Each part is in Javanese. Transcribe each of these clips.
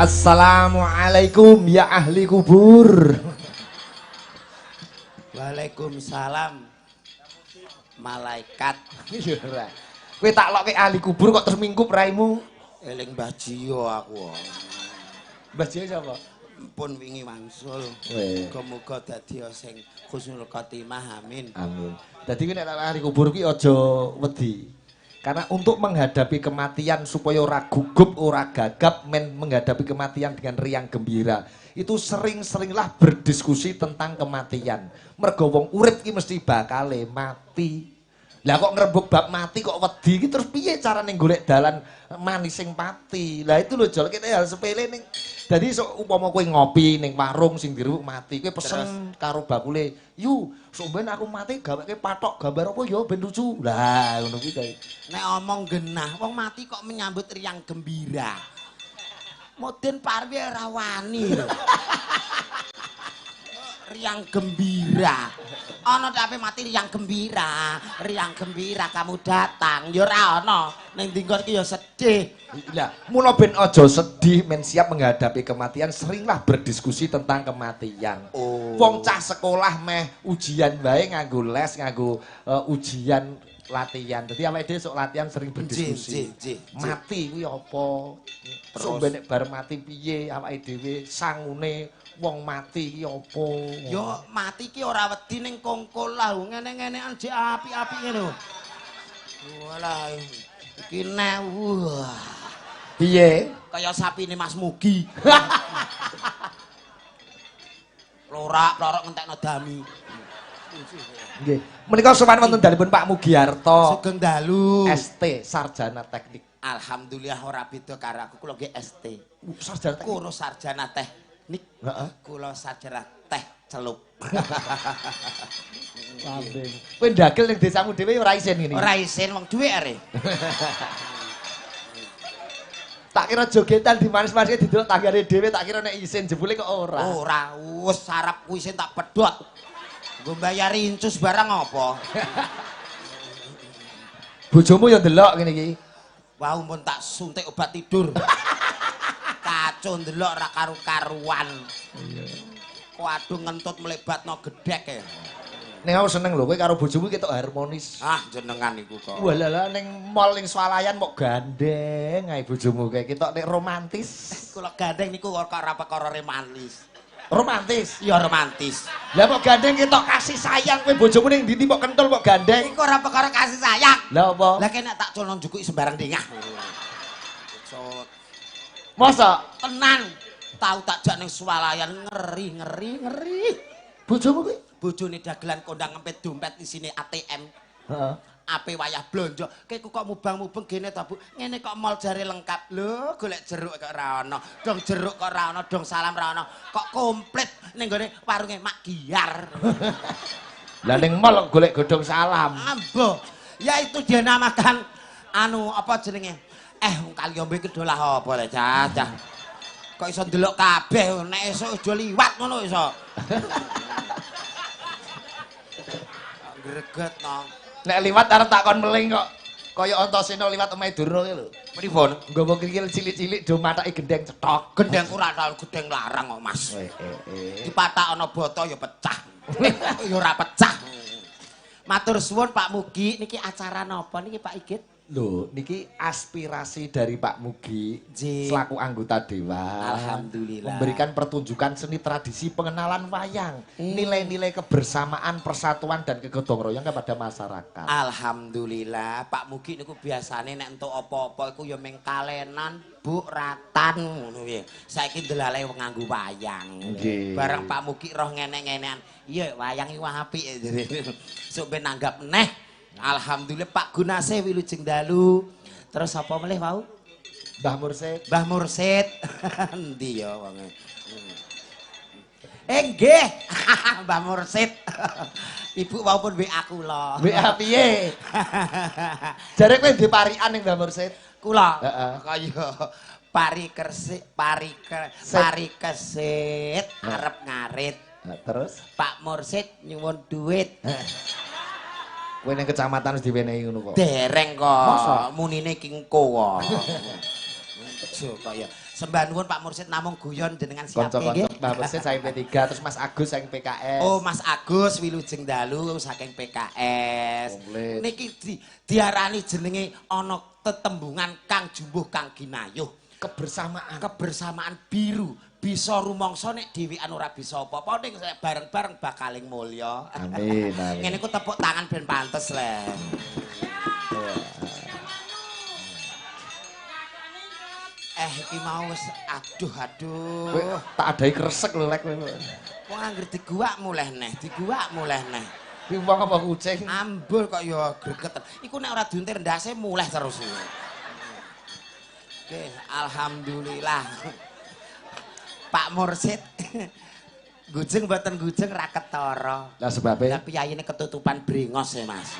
Assalamualaikum ya ahli kubur. Waalaikumsalam. Malaikat. Iya ora. Kowe tak lokke ahli kubur kok terus mingkup raimu. Eling Mbah Jiyo aku. Mbah Jiyo sapa? Pun wingi wangsul. Muga-muga dadi sing husnul khotimah, amin. Amin. Dadi kowe nek ahli kubur kuwi aja wedi. Karena untuk menghadapi kematian supaya ora gugup, ora gagap, men menghadapi kematian dengan riang gembira. Itu sering-seringlah berdiskusi tentang kematian. Mergo wong urip ki mesti bakale mati. Lah kok ngrembug bab mati kok wedi ki terus piye carane golek dalan manis sing pati. Lah itu lho jol kene hal sepele ning. Dadi sok upama kowe ngopi ning warung sing diruk mati, kowe pesen karo bakule, "Yu, sok ben aku mati gaweke patok gambar apa ya ben lucu." Lah ngono kuwi kae. Nek omong genah, wong mati kok menyambut riang gembira. Moden parwi ora wani lho. Riang gembira. Ana tapi mati riang gembira kamu datang. Ya ora ana. Ning dinggon ki ya sedih. Lah, mula ben aja sedih, men siap menghadapi kematian, seringlah berdiskusi tentang kematian. Oh. Wong cah sekolah meh ujian wae nganggo les, nganggo ujian latihan. Dadi awake dhewe sok latihan sering berdiskusi. Mati kuwi apa? Terus ben nek bar mati piye awake dhewe sangune wong mati ki apa? Yo mati ki ora wedi ning kongkol lah ngene-ngenean jek apik-apik ngene lho. Walah iki nek wah. Piye? Kaya sapine Mas Mugi. Lorak-lorok ngentekno dami. Nggih. Menika sowan wonten dalemipun Pak Mugiarto. Sugeng dalu. ST Sarjana Teknik. Alhamdulillah ora beda karo aku, kula nggih ST. Sarjana teknik. Kula sarjana teknik. Heeh. Kula sarjana teh celup. Lambeng. Kowe ndagel ning desamu dhewe ora isin ngene. Ora isin wong dhuwit are. Tak kira jogetan dimanis-maniske didelok tanggane dhewe, tak kira nek isin jebule kok ora. Ora, wis sarapku isin tak pedhot. Nggo mbayari incus barang apa? Bojomu ya ndelok ngene iki. Wah, mun tak suntik obat tidur. Kacau ndelok ra karu-karuan. Iya. Waduh ngentut melebatno gedhek e. Ning aku seneng lho kowe karo bojomu ketok harmonis. Ah, jenengan iku kok. Walah ning mall ning swalayan mok gandeng ae bojomu kae ketok nek romantis. Kula gandeng niku kok ora perkara romantis. Romantis? Ya romantis. Lah kok gandeng ketok kasih sayang kowe bojomu ning ndi-ndi mok kentul mok gandeng. Iku ora perkara kasih sayang. Lah apa? Lah kene tak culno njukuki sembarang dingah. Masa? Tenan. Tau tak jak ning swalayan ngeri ngeri ngeri. Bojomu kuwi? Bojone dagelan kondang ngempet dompet isine ATM. Heeh. Ape wayah blonjo, kowe kok mubang-mubeng gene ta, Bu? Ngene kok mall jare lengkap. Lho, golek jeruk kok ora ana, dong jeruk kok ora ana, dong salam ora ana. Kok komplit ning gone warunge Mak Giar. Lah ning mall kok golek godhong salam. Ambo. Ya itu dia namakan anu apa jenenge? Wong Kaliombe iki dolah apa le, cah? Kok iso ndelok kabeh, nek esuk aja liwat ngono iso. Greget no. Nek liwat arep tak kon meling kok. Kaya Antasena liwat omahe Durna ki lho. Pripun? Nggawa krikil cilik-cilik do mathaki gendeng cetok. Gendeng ora tau gendeng larang kok, Mas. Dipatak ana boto ya pecah. Ya ora pecah. Matur suwun Pak Mugi, niki acara napa niki Pak Igit? Lho, niki aspirasi dari Pak Mugi selaku anggota dewan. Alhamdulillah. Memberikan pertunjukan seni tradisi pengenalan wayang, nilai-nilai kebersamaan, persatuan dan kegotong royong kepada masyarakat. Alhamdulillah, Pak Mugi niku biasane nek entuk apa-apa iku ya ming kalenan, Bu ratan ngono piye. Saiki ndelale wong nganggo wayang. Bareng Pak Mugi roh ngene-ngenean, iya wayang iku apik. Sok ben nanggap neh. Alhamdulillah Pak Gunase wilujeng dalu. Terus apa melih wau? Mbah Mursid. Mbah Mursid. Endi ya wonge? Nggih. Mbah Mursid. Ibu wau pun WA kula. WA piye? Jare kowe ndek parikan ning Mbah Mursid? Kula. Heeh. Kaya pari kersik, pari kesit arep ngarit. Terus Pak Mursid nyuwun duit. Kowe ning kecamatan wis diwenehi ngono kok. Dereng kok. Munine ki engko kok. Aja kaya Sembah nuwun Pak Mursid namung guyon jenengan siap nggih. Kanca-kanca Mbah Mursid saking P3, terus Mas Agus saking PKS. Oh, Mas Agus wilujeng dalu saking PKS. Komplit. Niki diarani jenenge ana tetembungan kang jumbuh kang ginayuh. Kebersamaan. Kebersamaan biru. Bisa rumangsa nek dhewean ora bisa apa-apa ning bareng-bareng bakaling mulya. Amin, amin. Ngene ku tepuk tangan ben pantes le. Iki mau wis aduh aduh. Kowe tak adahi kresek lho lek kowe. Wong angger diguwak muleh neh, diguwak muleh neh. Ki wong apa kucing? Ambul kok ya gregeten. Iku nek ora diuntir ndase muleh terus. Oke, alhamdulillah. Pak Mursid gujeng mboten gujeng ra ketara. Lah sebabe? Lah piyayine ketutupan brengos ya, Mas.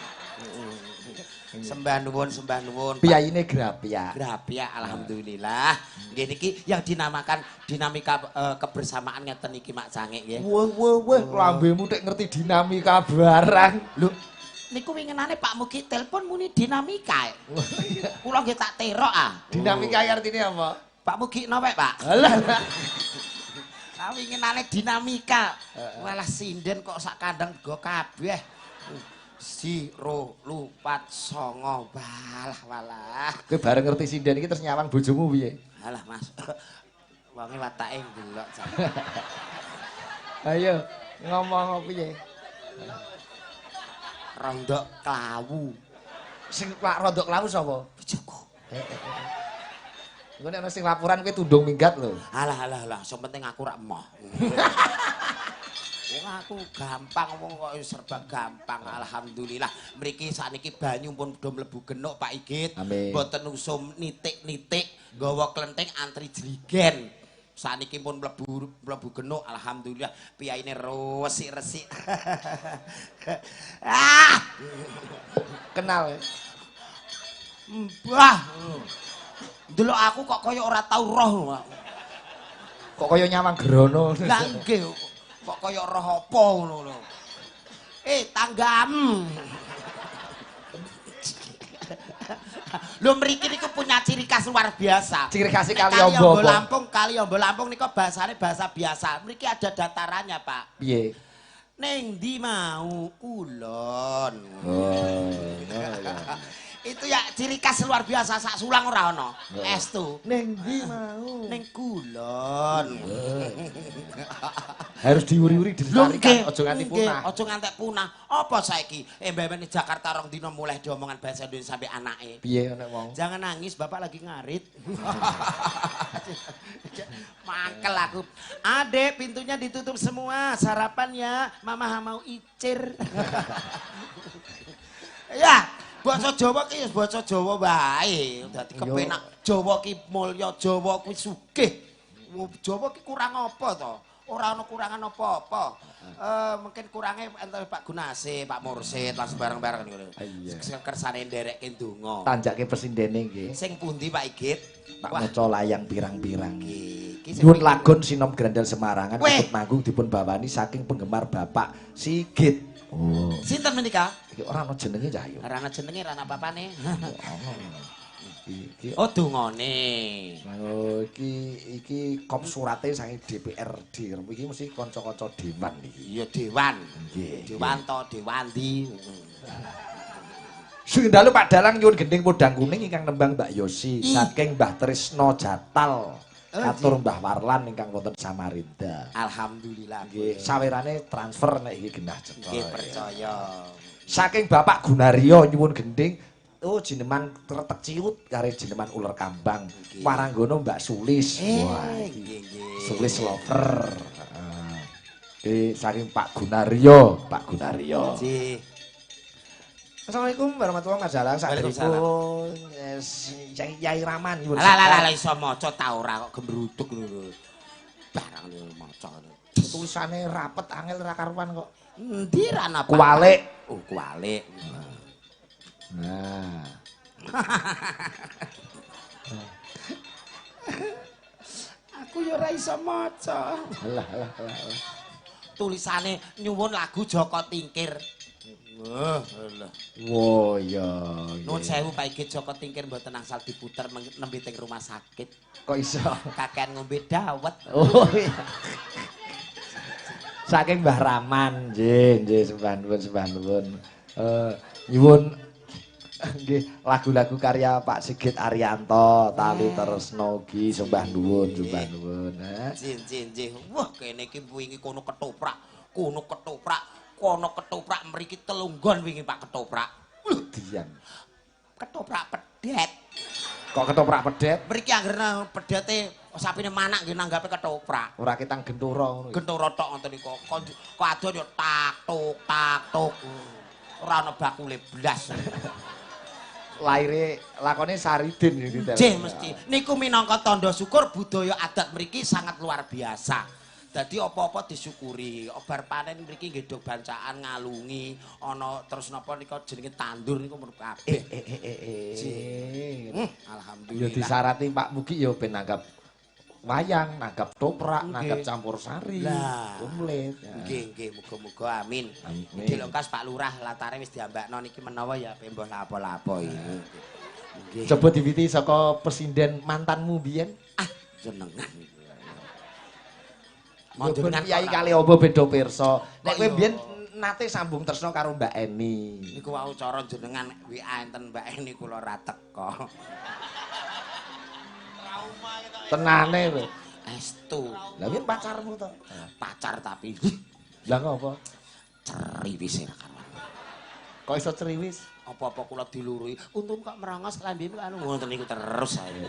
Sembah nuwun, sembah nuwun. Piyayine grapyak. Grapyak alhamdulillah. Nggih niki yang dinamakan dinamika kebersamaan ngeten iki Mak Cangik nggih. Wah wah wah, lambemu tek ngerti dinamika barang. Lho, niku winginane Pak Mugi telepon muni dinamika. Kula nggih tak terok ah. Dinamika artine apa? Pak Mugi napa, Pak? Alah. Lah winginane dinamika. Walah sinden kok sak kandang go kabeh. Si ro lu pat songo walah walah. Kowe bareng ngerti sinden iki terus nyawang bojomu piye? Alah Mas. Wonge watake ndelok. Ayo ngomong piye? Rondok klawu. Sing rondok klawu sapa? Bojoku. Engko nek ana sing laporan kowe tundung minggat lho. Alah alah alah, sing penting aku rak emoh. Wong aku gampang, wong kok serba gampang. Alhamdulillah. Mriki sakniki banyu pun do mlebu genuk Pak Igit. Mboten usum nitik-nitik nggawa klenthing antri jligen. Sakniki pun mlebu genuk alhamdulillah. Piyayine resik-resik. Ah! Kenal. Mbah. Ndelok aku kok kaya ora tau roh. Kok kaya nyawang gerono. Lah nggih. Kok kaya roh apa ngono lho. Tanggam. Lho mriki niku punya ciri khas luar biasa. Ciri khas Kaliombo Lampung, Kaliombo Lampung niku bahasane bahasa biasa. Mriki ada datarannya, Pak. Piye? Ning ndi mau kulon. Oh, iya. Itu ya ciri khas luar biasa sak sulang ora ana. Estu. Ning ndi mau? Ning kulon. Harus diuri-uri dilestarikan, aja nganti punah. Aja nganti punah. Apa saiki? Embe-embe Jakarta rong dina mulai diomongan bahasa Indonesia sampai anake. Piye nek wong? Jangan nangis, bapak lagi ngarit. Mangkel aku. Adek, pintunya ditutup semua. Sarapan ya, mama mau icir. Ya. Basa Jawa ki ya basa Jawa wae. Dadi kepenak Jawa ki mulya, Jawa kuwi sugih. Jawa ki kurang apa to? Ora ana kurangan apa-apa. Mungkin kurange enten Pak Gunase, Pak Mursid lan bareng-bareng niku. Kersane nderekke ndonga. Tanjake presindene nggih. Sing pundi Pak Igit? Tak maca layang pirang-pirang. Nyuwun lagon Sinom Grandel Semarangan ikut manggung dipun bawani saking penggemar Bapak Sigit. Oh. Sinten menika? Iki ora ana jenenge cah yo. Ora ana jenenge, ora ana papane. Iki oh dungane. Oh iki kop surate saking DPRD. Iki mesti kanca-kanca dewan iki. Iya dewan. Nggih. Dewanto, Dewandi. Sugeng dalu Pak Dalang nyuwun gending podang kuning ingkang nembang Mbak Yosi saking Mbah Trisno Jatal. Atur Mbah Warlan ingkang wonten Samarinda. Alhamdulillah. Nggih, sawerane transfer nek iki genah cetha. Nggih, percaya. Saking Bapak Gunario nyuwun gending oh jineman kretek ciut kare jineman uler kambang. Waranggono Mbak Sulis. Wah, nggih nggih. Sulis lover. Heeh. Saking Pak Gunario, Pak Gunario. Nggih. Assalamualaikum warahmatullahi wabarakatuh. Saderipun Yai Raman nyuwun. Lah lah iso maca ta ora kok gemruduk lho. Barang lho maca. Tulisane rapet angel ra karuan kok. Endi ra napa? Kualik. Oh, kualik. Nah. Aku yo ora iso maca. Lah lah lah. Tulisane nyuwun lagu Joko Tingkir. Wah, lho. Wo iya. Nuwun sewu Pak Igit Joko Tingkir mboten angsal diputer nembe teng rumah sakit. Kok iso? Kakean ngombe dawet. Oh iya. Saking Mbah Rahman, nggih, nggih sembah nuwun, sembah nuwun. Nyuwun nggih lagu-lagu karya Pak Sigit Arianto, Tali Tresno ugi sembah nuwun, sembah nuwun. Nggih, nggih, nggih. Wah, kene iki wingi kono ketoprak, kono ketoprak, kono ketoprak mriki telunggon wingi Pak ketoprak. Dian. Ketoprak pedet. Kok ketoprak pedet? Mriki anggere pedete sapine manak nggih nanggape ketoprak. Ora ketang gentara ngono. Gentara tok ngoten niku. Kok adon ya tak tuk tak tuk. Ora ana bakule blas. Laire lakone Saridin iki. Nggih mesti. Niku minangka tandha syukur budaya adat mriki sangat luar biasa. Dadi apa-apa disyukuri. Obar panen mriki nggih do bancaan ngalungi, ana terus napa nika jenenge tandur niku menurut kabeh. Alhamdulillah. Ya disarati Pak Mugi ya ben nanggap wayang, nanggap toprak, nanggap campur sari, komplit. Nggih, nggih, muga-muga amin. Dilongkas Pak Lurah latare wis diambakno niki menawa ya mbah lapo-lapo iki. Nggih. Coba diwiti saka pesinden mantanmu biyen. Ah, jenengan. Manjenengan Kyai Kaliobo beda pirsa. Nek kowe biyen nate sambung tresna karo Mbak Eni. Niku wau cara jenengan WA enten Mbak Eni kula ra teka. Tenane lho. Estu. Lah biyen pacarmu to? Pacar tapi. Lah ngopo? Ceriwis ora karuan. Kok iso ceriwis? Apa-apa kula dilurui. Untung kok merongos lambemu anu ngoten niku terus ae.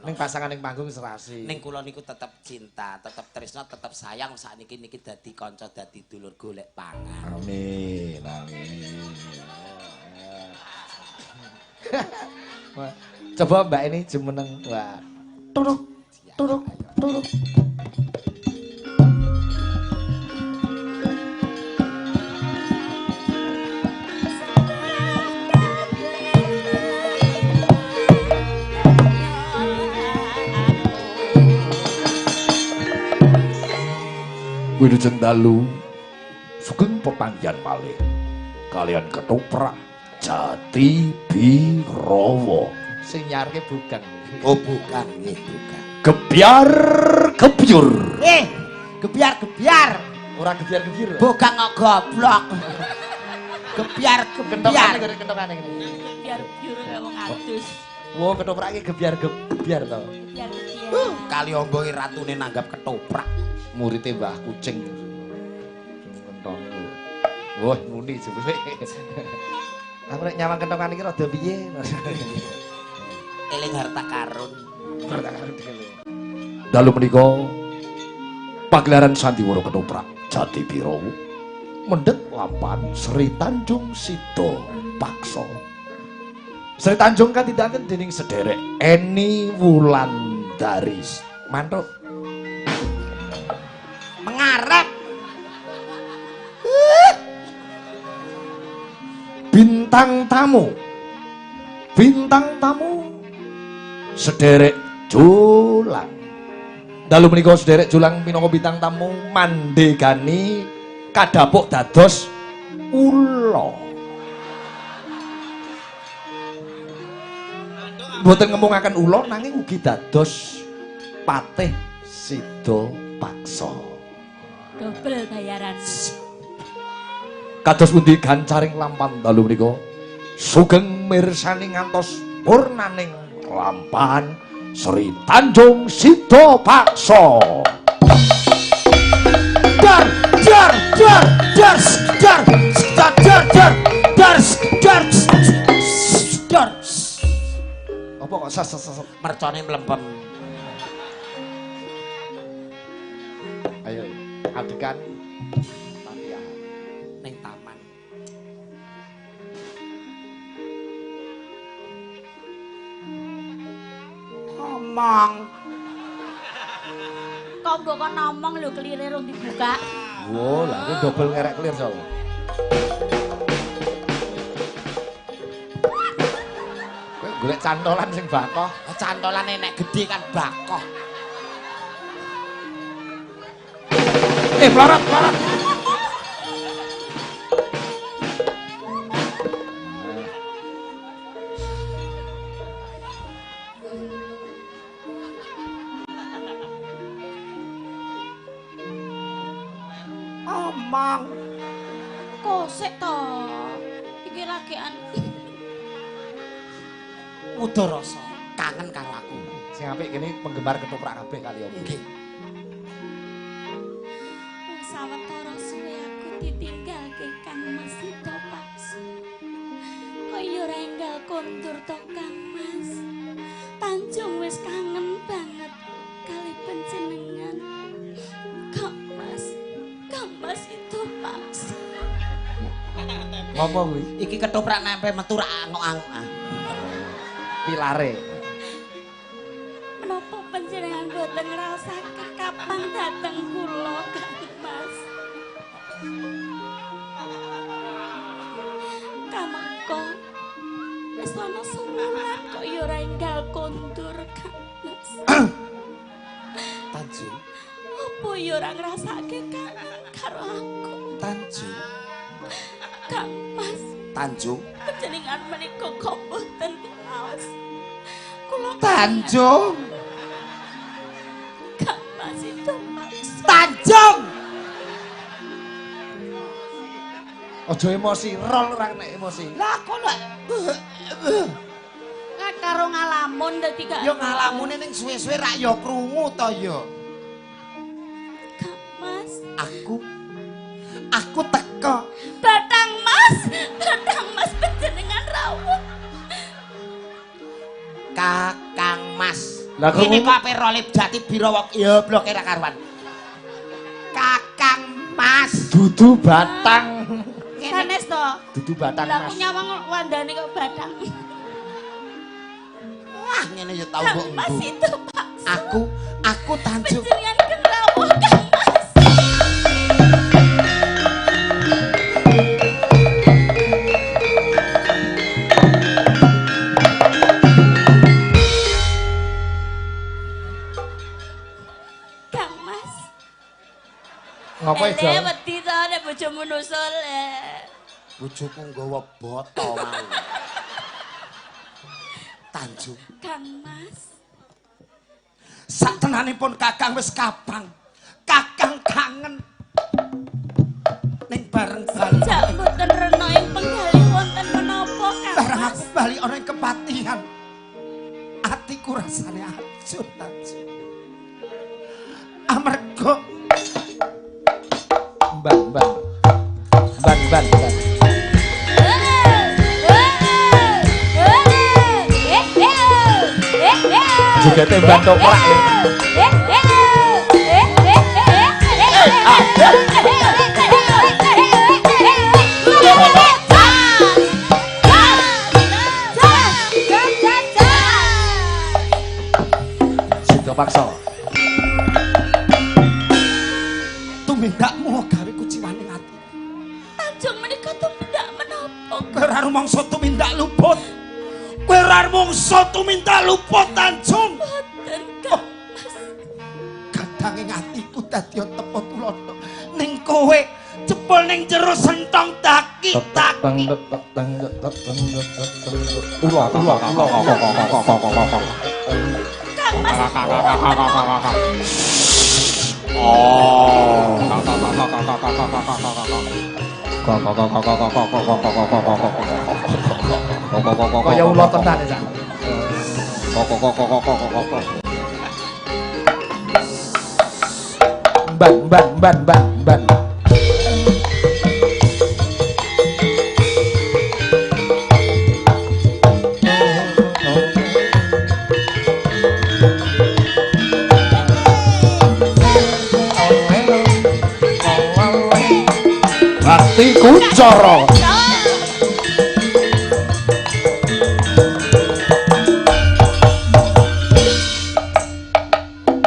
Ning pasangan ning panggung serasi. Ning kula niku tetep cinta, tetep tresna, tetep sayang. Sakniki niki dadi kanca, dadi dulur golek pangan. Amin, amin. Coba Mbak ini jumeneng. Wah. Turuk, turuk, turuk. Wilujeng dalu sugeng pepanggihan malih kalian ketoprak Jati Birowo. Sing nyarke bukan. Oh bukan, nggih bukan. Gebyar gebyur. Gebyar gebyar. Ora gebyar gebyur. Bukan kok goblok. Gebyar gebyar. Kentokane ngene. Gebyar gebyur kaya wong adus. Wo ketoprak iki gebyar gebyar to. Gebyar gebyar. Kali omboke ratune nanggap ketoprak. Murite Mbah Kucing. Kentong. Wah, muni jebule. Aku nek nyawang kentongan iki rada piye? Eling harta karun. Harta karun dhewe. Dalu menika pagelaran sandiwara ketoprak Jati Birowo mendhet lampahan Sri Tanjung Sida Paksa. Sri Tanjung katindakaken dening sederek Eni Wulandari. Mantuk mengarep. Bintang tamu. Bintang tamu sederek Jolang. Dalu menika sederek Jolang minangka bintang tamu mandegani kadhapuk dados ula. Mboten ngemungaken ula nanging ugi dados patih Sida Paksa. Dobel bayaran. Kados pundi gancaring lampahan dalu menika sugeng mirsani ngantos purnaning lampahan Sri Tanjung Sida Paksa. Dar dar dar dar dar dar dar dar dar dar dar. Apa kok sas sas mercone mlempem. Ayo adegan latihan ning taman. Ngomong. Kok mbok kon ngomong lho kelire rung dibuka. Wo, lah kuwi dobel ngerek kelir sapa? Kowe golek cantolan sing bakoh. Cantolane nek gedhe kan bakoh. Melorot, melorot. omong. Kosek to. Iki lagian Uda rasa kangen karo aku. Sing apik kene penggemar ketoprak kabeh kali opo. Nggih. Wong sawetara suwe aku ditinggalke Kang Mas Sida Paksa. Kaya ora enggal kondur to Kang Mas. Tanjung wis kangen banget kali panjenengan. Kang Mas, Kang Mas itu paksa. Ngopo kuwi? Iki ketoprak nempe metu rak angok-angok. Pilare. Menapa panjenengan boten ngrasake kapan dateng kula Kang Mas? Kamangka wis ana sewulan kok ya ora enggal kondur Kang Mas. Tanjung, apa ya ora ngrasake kangen karo aku? Tanjung, Kang Mas. Tanjung, panjenengan menika kok boten ngaos. Kula Tanjung. Kang Mas itu Mas. Tanjung. Aja emosi, rol ora kena emosi. Lah kok lek kan karo ngalamun dadi gak. Ya ngalamune ning suwe-suwe rak ya krungu to ya. Kang Mas, aku teko. Batang Mas, batang Mas panjenengan rawuh. Kakang Mas. Lah ini kok ape rolip jati birawak ya bloke ra karuan. Kakang Mas. Dudu batang. Sanes to. Dudu batang Lah Mas. aku nyawang wandane kok batang. Wah ngene ya tau mbok Mas itu Pak. Aku Tanjung. Panjenengan keng rawuh Kang Mas. Kang Mas. Ngopo Ele ijo? wedi to nek bojomu nusul. Bojoku nggawa boto mau. Tanjung. Kang Mas. Satenanipun Kakang wis kapang. Kakang kangen. Ning bareng bali. Jak mboten rena ing penggalih wonten menapa Kang Bareng Mas? aku bali ana ing kepatihan. Atiku rasane ajur Tanjung. Amarga Ban ban. Ban ban ban. Jogete ban toprak ya. Sida paksa. Tumindakmu gawe kuciwaning ati. Tanjung menika tumindak menapa? Kowe ora rumangsa tumindak luput. Kowe ora rumangsa tumindak luput Tanjung. Boten Kang Mas. Gadange atiku dadi tepo tulodo ning kowe jebul ning jero sentong daki daki. Ula ula ula. Kang Mas. Kaya ula tenan ya, Cak. Ban ban ban ban ban. Bakti Kuncara.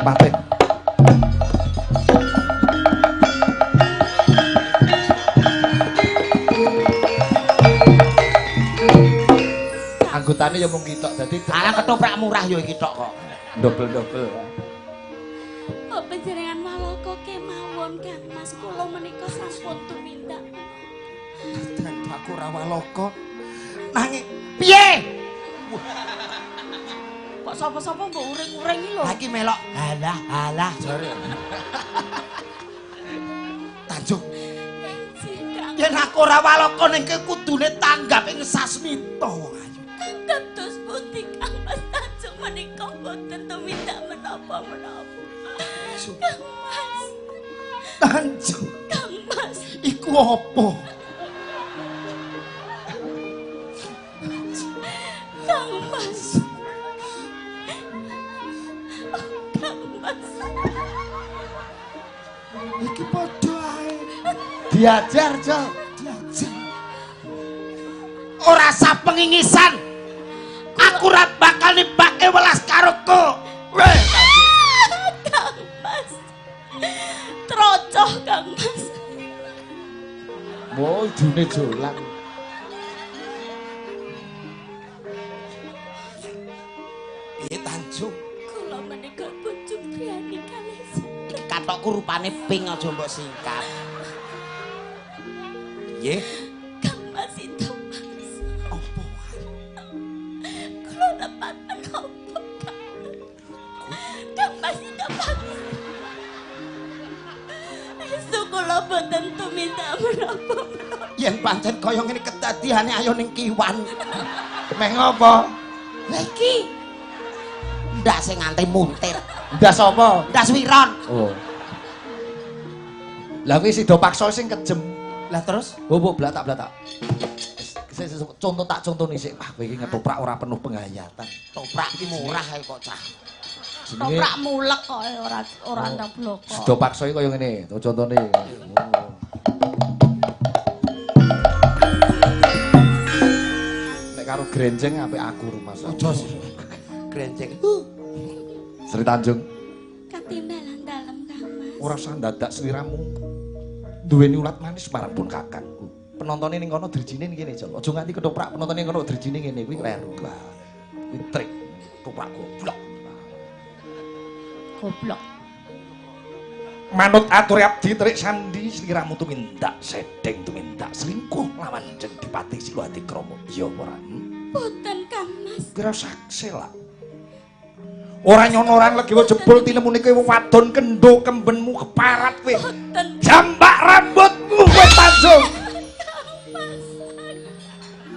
Patih. Anggotane ya mung kitok dadi Alah ketoprak murah ya iki tok kok. Dobel-dobel. Mbok panjenengan malaka kemawon Kang Mas kula menika sampun tumindak. Dan aku ora walaka. Nanging piye? Kok sapa-sapa mbok uring-uring iki lho. Lah iki melok halah halah jare. Tanjung. Yen aku ora walaka ning kudune tanggap ing sasmita wong ayu. Tanggap dos pundi Kang Mas Tanjung menika boten tumindak menapa-menapa. Kang Mas. Tanjung. Kang Mas. Iku apa? Kang Mas. Kang Mas. Iki padha ae. Diajar, Jol. Diajar. Ora sapengingisan. Aku ora bakal nibake welas karo kowe. Kang Mas. Trocoh Kang Mas. Wo idune jolang. Piye Tanjung? Kula menika pucuk griyane kalih sinten. Katokku rupane pink aja mbok singkat. Nggih. Kang Mas itu Mas. Apa wae? Kula lepat menapa Kang? Kang Mas itu Mas. Estu kula boten tumindak menapa-menapa. Yen pancen kaya ngene kedadiane ayo ning kiwan. Meh ngopo? Lah iki ndase nganti muntir. Ndas apa? Ndas Wiron. Oh. Lah kuwi sida paksa sing kejem. Lah terus? Mbok blatak-blatak. Contoh tak contoni sik. Wah, kowe iki ngetoprak ora penuh penghayatan. Toprak iki murah ae kok cah. Toprak mulek kok ora ndang bloko. Sida paksa iki kaya ngene, to contone. Nek karo grenjeng apik aku rumah. Aja sih. Grenjeng. Sri Tanjung. Katimbalan dalem Kang Mas. Ora usah ndadak sliramu. Duweni ulat manis marang pun kakangku. Penontone ning kono drijine ning kene, Jol. Aja nganti ketoprak penontone ning kono drijine ngene kuwi kleru. Wah. Kuwi trik. Ketoprak goblok. Goblok. Manut atur abdi Trik Sandi sliramu tumindak sedeng tumindak selingkuh lawan Jeng Dipati Sila Adikrama. Iya apa ora? Boten Kang Mas. Kira selak. Ora nyono ora legiwa jebul tinemune kowe wadon kendo kembenmu keparat kowe. Jambak rambutmu kowe Tanjung. Kang Mas.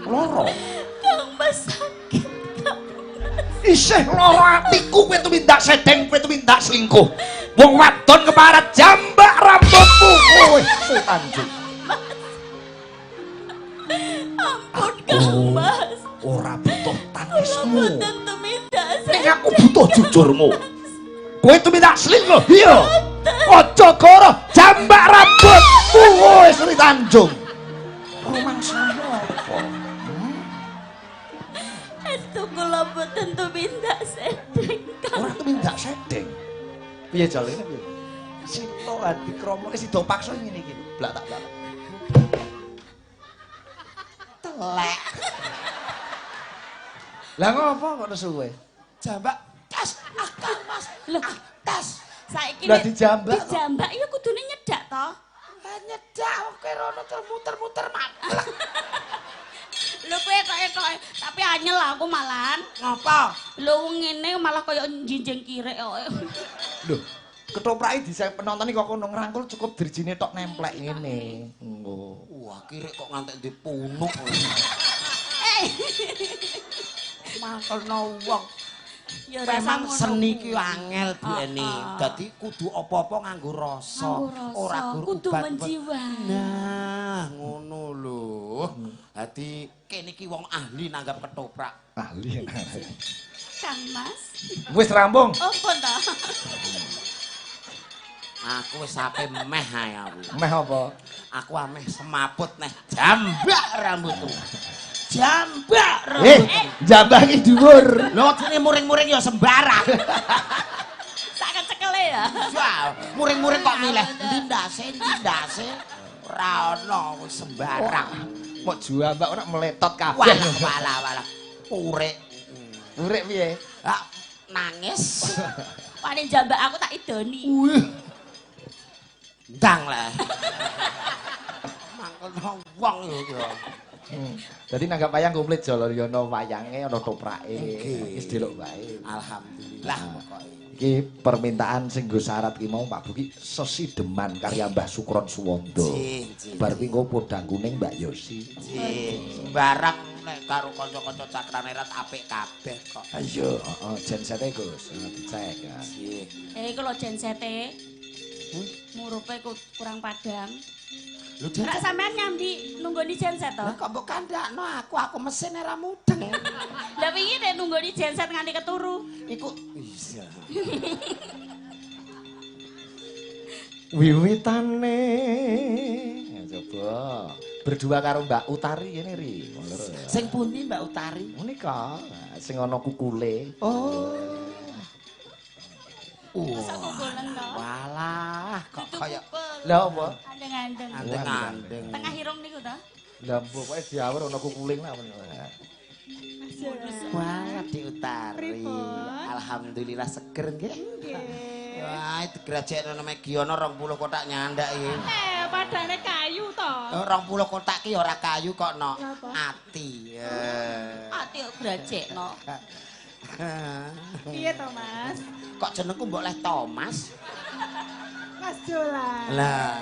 Loro. Kang Mas sakit. Kang Mas. Isih loro atiku kowe tumindak sedeng kowe tumindak selingkuh. Wong wadon keparat jambak rambutmu kowe Sri Tanjung. Ampun Kang Mas. Ora butuh tangismu. Boten tumindak Ning aku butuh jujurmu. Kowe tumindak selingkuh. Iya. Aja goro jambak rambutmu kowe Sri Tanjung. Rumangsamu apa? Estu kula boten tumindak sedeng Kang. Ora tumindak sedeng. Piye jalene piye? Sita Adikrama sida paksa ngene iki. Blak-tak-blak. Telek. Lah ngopo kok nesu kowe? Jambak tas ah Kang Mas. Lho, tas. Saiki lah dijambak. Dijambak ya kudune nyedak to. Lah nyedak kowe rono muter-muter mablek. Lho kowe kok tapi anyel aku malahan. Ngopo? Lho wong ngene malah koyo njinjing kirek kok. Lho, ketoprake dise penonton iki kok kono ngrangkul cukup drijine tok nemplek ngene. Engko. Wah, kirek kok ngantek dipunuk. Eh. Mangkelno wong. Ya memang seni ki angel Bu Eni. Dadi kudu apa-apa nganggo rasa, ora gur kudu menjiwai. Nah, ngono lho. Dadi kene iki wong ahli nanggap ketoprak. Ahli. Kang Mas. Wis rampung. Oh, pun ta. Aku wis ape meh ae aku. Meh apa? Aku ameh semaput neh jambak rambutku. Jambak rambut. Jambak iki dhuwur. Lho jenenge muring-muring ya sembarang. Sak kecekele ya. Wah, muring-muring kok milih ndi ndase, ndi ndase. Ora ono wis sembarang. Mok jambak ora meletot kabeh. Walah walah walah. Purik. Purik piye? Ah, nangis. Paling jambak aku tak idoni. Wih. Ndang lah. Mangkelno wong yo. Dadi nanggap wayang komplit jolo ya ana wayange, ana toprake. Wis delok wae. Alhamdulillah pokoke. Iki permintaan sing nggo syarat ki mau Pak Buki sesideman karya Mbah Sukron Suwondo. Bar kuwi engko podang kuning Mbak Yosi. Sembarang nek karo kanca-kanca Cakranerat apik kabeh kok. Ayo, heeh, gensete Gus, dicek. Nggih. Iku lho gensete. Murupe kurang padang. Lho nek sampean nyambi nunggoni genset to? Lah kok mbok kandhakno aku mesin ora mudeng. Lah wingi nek nunggoni genset nganti keturu. Iku iya. Wiwitane. Ya coba berdua karo Mbak Utari kene ri. Sing pundi Mbak Utari? Menika sing ana kukule. Oh. Masa kukulen to? Walah, kok kaya lha apa? Andeng-andeng. Andeng-andeng. Tengah irung niku to? Lah mbok pokoke diawur ana kukuling lah. Wah, Dik Utari. Alhamdulillah seger nggih. Nggih. Wah, digrajekno nang Megiono 20 kotak nyandak iki. Padane kayu to. 20 kotak ki ora kayu kok no. Ati. Ati kok grajekno. Piye to, Mas? Kok jenengku mbok leh Thomas? Mas Jolan. Lah,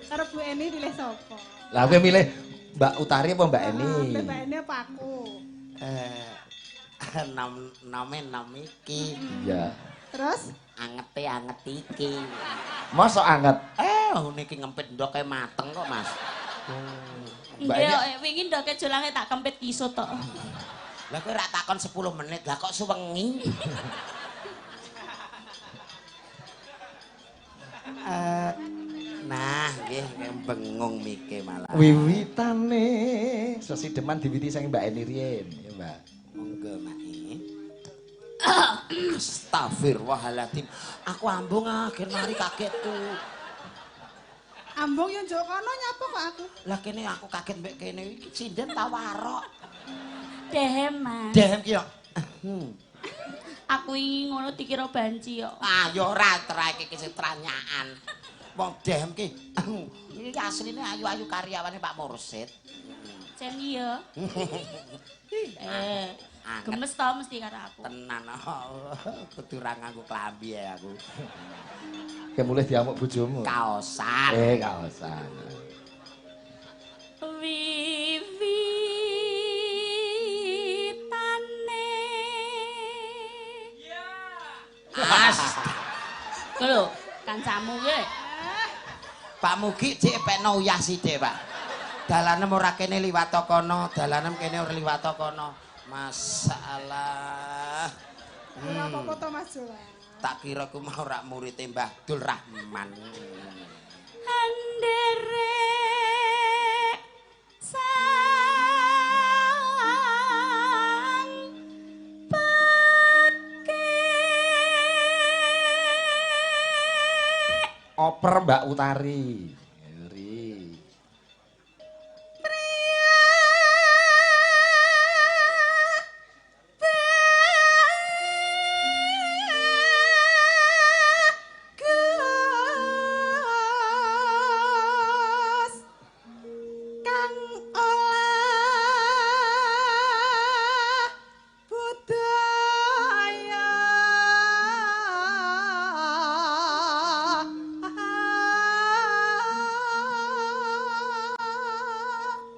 karo Bu Eni pilih sapa? Lah kowe milih Mbak Utari apa Mbak Eni? Mbak Eni apa aku? Nome nom iki. Iya. Terus angete anget iki. Mosok anget? Niki ngempit ndoke mateng kok, Mas. Mbak Eni nggih, wingi ndoke jolange tak kempit kisut tok. Lah kowe rak takon 10 menit, lah kok suwengi? Nah, nggih bengung mike malah. Wiwitane sesideman diwiti saking Mbak Eni riyen, ya Mbak. Monggo, Mak. Astagfirullahaladzim. Aku ambung akhir mari kagetku. Ambung yo njuk kono nyapa kok aku. Lah kene aku kaget mbek kene iki sinden ta warok. Dehem, Mas. Dehem ki yo. Aku ingin ngono dikira banci yo. Ah yo ora trake iki sing tranyaan. Wong dehem ki iki asline ayu-ayu karyawane Pak Mursid. Jen iya. Gemes to mesti karo aku. Tenan kudu ra nganggo klambi ya aku. Ke mulih diamuk bojomu. Kaosan. Kaosan. Wiwitane. As. Lho, kancamu kuwi. Pak Mugi cek pekno uyah sithik, Pak. Dalanem ora kene liwat kono, dalanem kene ora liwat kono. Masalah. Ora apa-apa to, Mas Jolan. Tak kira ku mau rak murite Mbah Dul Rahman. Andere sang peke. Oper Mbak Utari.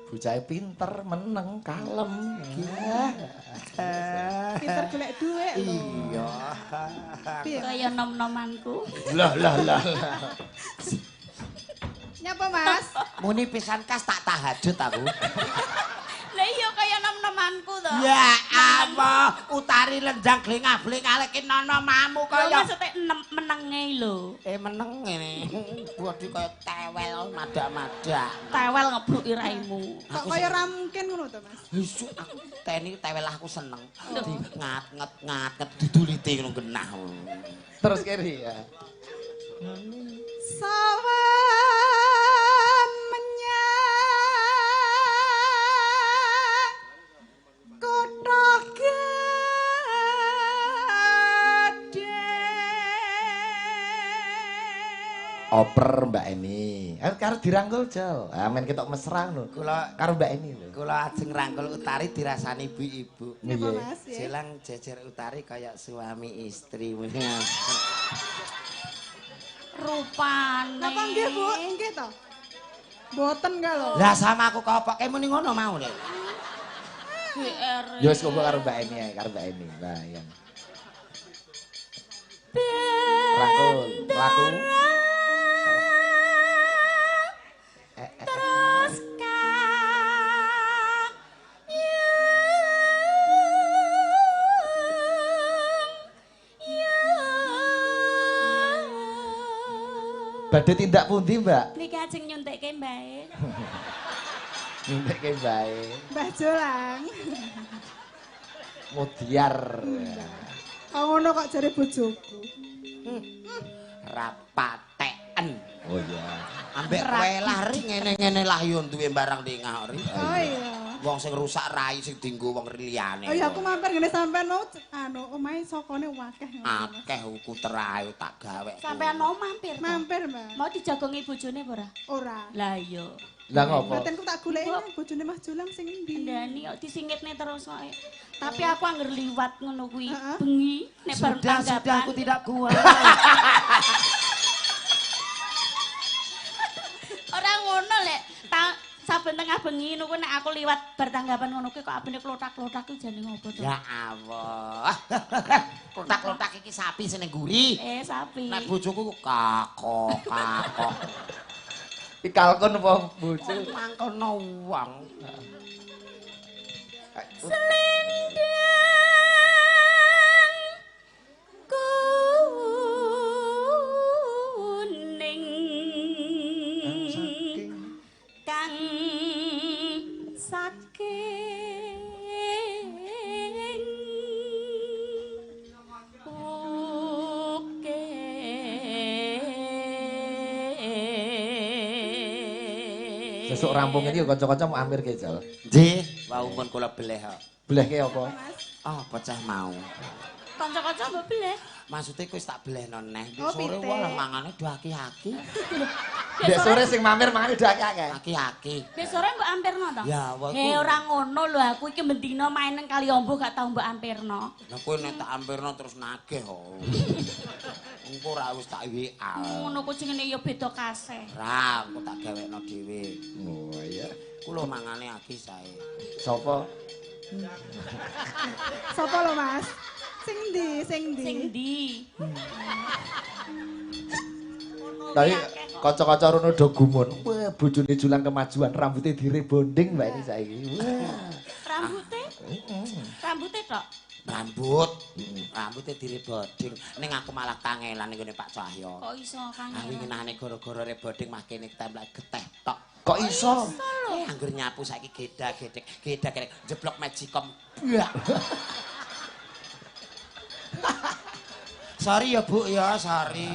Bocahe pinter, meneng, kalem. Pinter golek dhuwit lho. Iya. Kaya nom-nomanku. Lah lah lah. Nyapa, Mas? Muni pisan kas tak tahajud aku. Lah iya kaya nom-nomanku to. Ya Allah, Utari lenjang glengah-glengah lek nono-mamu kaya. Maksudnya menenge lho. Meneng ngene. Bodi kaya tewel madak-madak. Tewel ngebruki raimu. Kok kaya ora mungkin ngono to, Mas? Wis aku teni tewel aku seneng. Di ngat-nget didulite ngono genah. Terus keri ya. Sawan menyang kutha gedhe. Oper Mbak Eni. Karo dirangkul jal. Ah men ketok mesra ngono. Kula karo Mbak Eni lho. Kula ajeng rangkul Utari dirasani ibu-ibu. Napa Mas? Jelang jejer Utari kaya suami istri. Rupane. Napa nggih Bu? Nggih to? Mboten ka lho. Lah sama aku kopoke muni ngono mau lho. GR. Ya wis kok karo Mbak Eni ae, karo Mbak Eni. Nah, iya. Rangkul, laku. Terus badhe tindak pundi, Mbak? Niki ajeng nyuntikke mbae. Nyuntikke mbae. Mbah Jolang. Mudiar. Kok ngono kok jare bojoku. Rapateken. Oh iya. Ambek kowe lah ri ngene-ngene lah yo duwe barang dingah ri. Oh iya. Wong sing rusak rai sing dienggo wong liyane. Oh iya aku mampir ngene sampean mau anu omahe sokone akeh. Akeh uku terae tak gawe. Sampean mau mampir? Mampir, Mbak. Mau dijagongi bojone apa ora? Ora. Lah iya. Lah ngopo? Batinku tak goleki bojone Mas Jolang sing endi? Ndani kok disingitne terus kok. Tapi aku angger liwat ngono kuwi bengi nek bar tanggapan. Sudah aku tidak kuat. Ora ngono lek saben tengah bengi niku nek aku liwat bar tanggapan ngono kuwi kok abene klothak-klothak kuwi jane ngopo to? Ya Allah. Klothak-klothak iki sapi sing ning guri. Sapi. Nek bojoku kakok kakok. Iki kalkun apa bojo? Mangkono wong. Selendang kuning kang saking ukir. Sesuk rampung iki kanca-kanca mau ampir ke Jal. Nggih, wau pun kula beleh kok. Belehke apa? Ah, pecah mau. Kanca-kanca mbok beleh. Maksude kuwi tak belehno neh. Sore wae mangane do aki-aki. Dek sore sing mampir mangane do aki-aki. Aki-aki. Dek sore mbok ampirno to? Ya, wae. Ora ngono lho aku iki mendina main nang Kaliombo gak tau mbok ampirno. Lah kowe nek tak ampirno terus nagih kok. Engko ora wis tak WA. Ngono ku jenenge ya beda kaseh. Ora, engko tak gawekno dhewe. Oh iya. Kulo mangane aki sae. Sopo? Sopo lho, Mas? Sing ndi? Sing ndi? Sing ndi? Tapi kanca-kanca rono do gumun. Wah, bojone Julang kemajuan, rambutnya direbonding Mbak ini saiki. Wah. Rambute? Rambute tok. Rambut. Rambute direbonding. Ning aku malah kangelan ning gone Pak Cahyo. Kok iso kangelan? Aku ngenane gara-gara rebonding mah kene ketempel geteh tok. Kok iso? Angger nyapu saiki gedak-gedek, gedak-gedek jeblok magicom. Sorry ya Bu ya, sorry.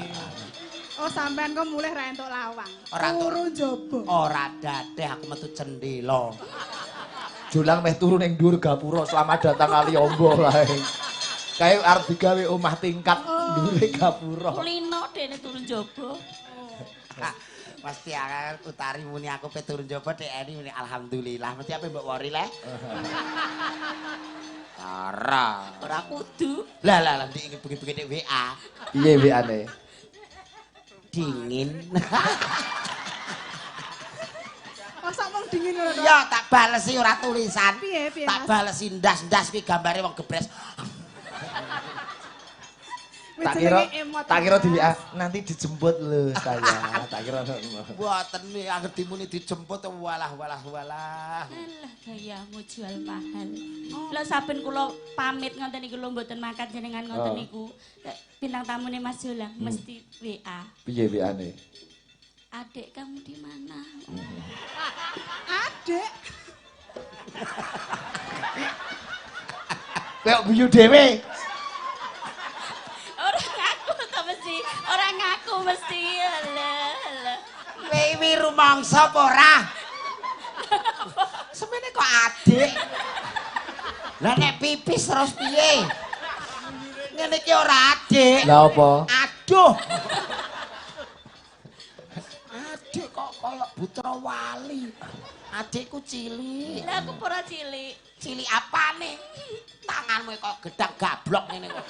Oh sampean kok mulih ra entuk lawang. Turu njaba. Ora dadeh aku metu cendela. Jolang meh turu ning dhuwur gapura selamat datang Kaliombo kae. Kae arep digawe omah tingkat dhuwure gapura. Kulino dene turu njaba. Mesti aku Utari muni aku pe turu njaba Dek Eni muni alhamdulillah. Mesti ape mbok wori leh. Ora. Ora kudu. Lah lah lah ndek bengi-bengi nek WA. Piye WA-ne? Dingin. Masa mung dingin ora? Ya tak balesi ora tulisan. Piye piye? Tak balesi ndas-ndas kuwi gambare wong gebres. Tak kira di WA nanti dijemput lho saya. Tak kira. Mboten anggere dimuni dijemput walah walah walah. Alah gayamu jual mahal. Lha saben kula pamit ngoten niku lho mboten mangkat jenengan ngoten niku. Bintang tamune Mas Jolang mesti WA. Piye WA-ne? Adik kamu di mana? Adik. Kayak guyu dhewe. Ora ngaku to mesti, ora ngaku mesti. Alah, alah. Kowe rumangsa apa ora? Semene kok adik. Lah nek pipis terus piye? Ngene iki ora adik. Lah apa? Aduh. Kaya putra wali. Adikku cilik. Lah aku ora cilik. Cilik apane? Tanganmu kok gedang gablok ngene kok.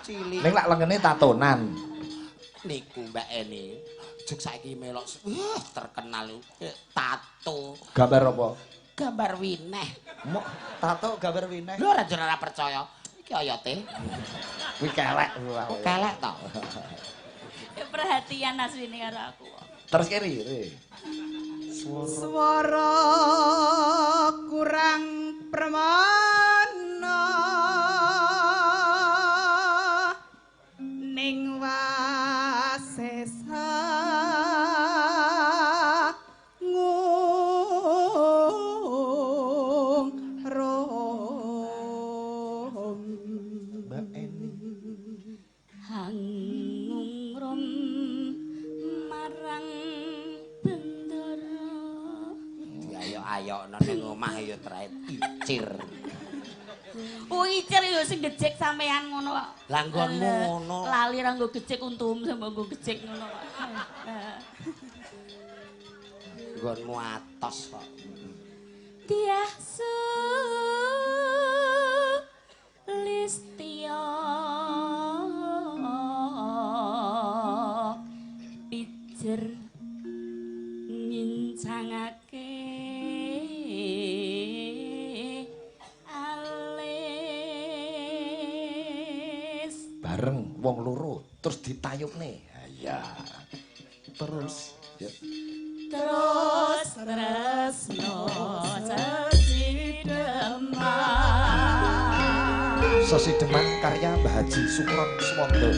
Cilik. Ning lak lengene tatonan. Niku Mbak Eni. Juk saiki melok terkenal tato. Gambar apa? Gambar wineh. Mok tato gambar wineh. Lho ora ora percaya. Iki oyote. Kuwi kelek. Kok kelek to? Ya perhatian asline karo aku. Terus keri. Swara kurang permana ning wasesa ngung rom. Mbak Eni hangungrum marang bendara. Ayo-ayo ning omah ya trait icir. Oh icir ya sing gejek sampean ngono kok. Lah nggonmu ngono. Lali ra nggo gejek untum sampe nggo gejek ngono kok. Nggonmu atos kok. Tiah Listya pijer ngincangake alis. Bareng wong loro terus ditayubne. Ya. Terus ya. Terus tresno sesideman. Sesideman karya Mbah Haji Sukron Suwondo.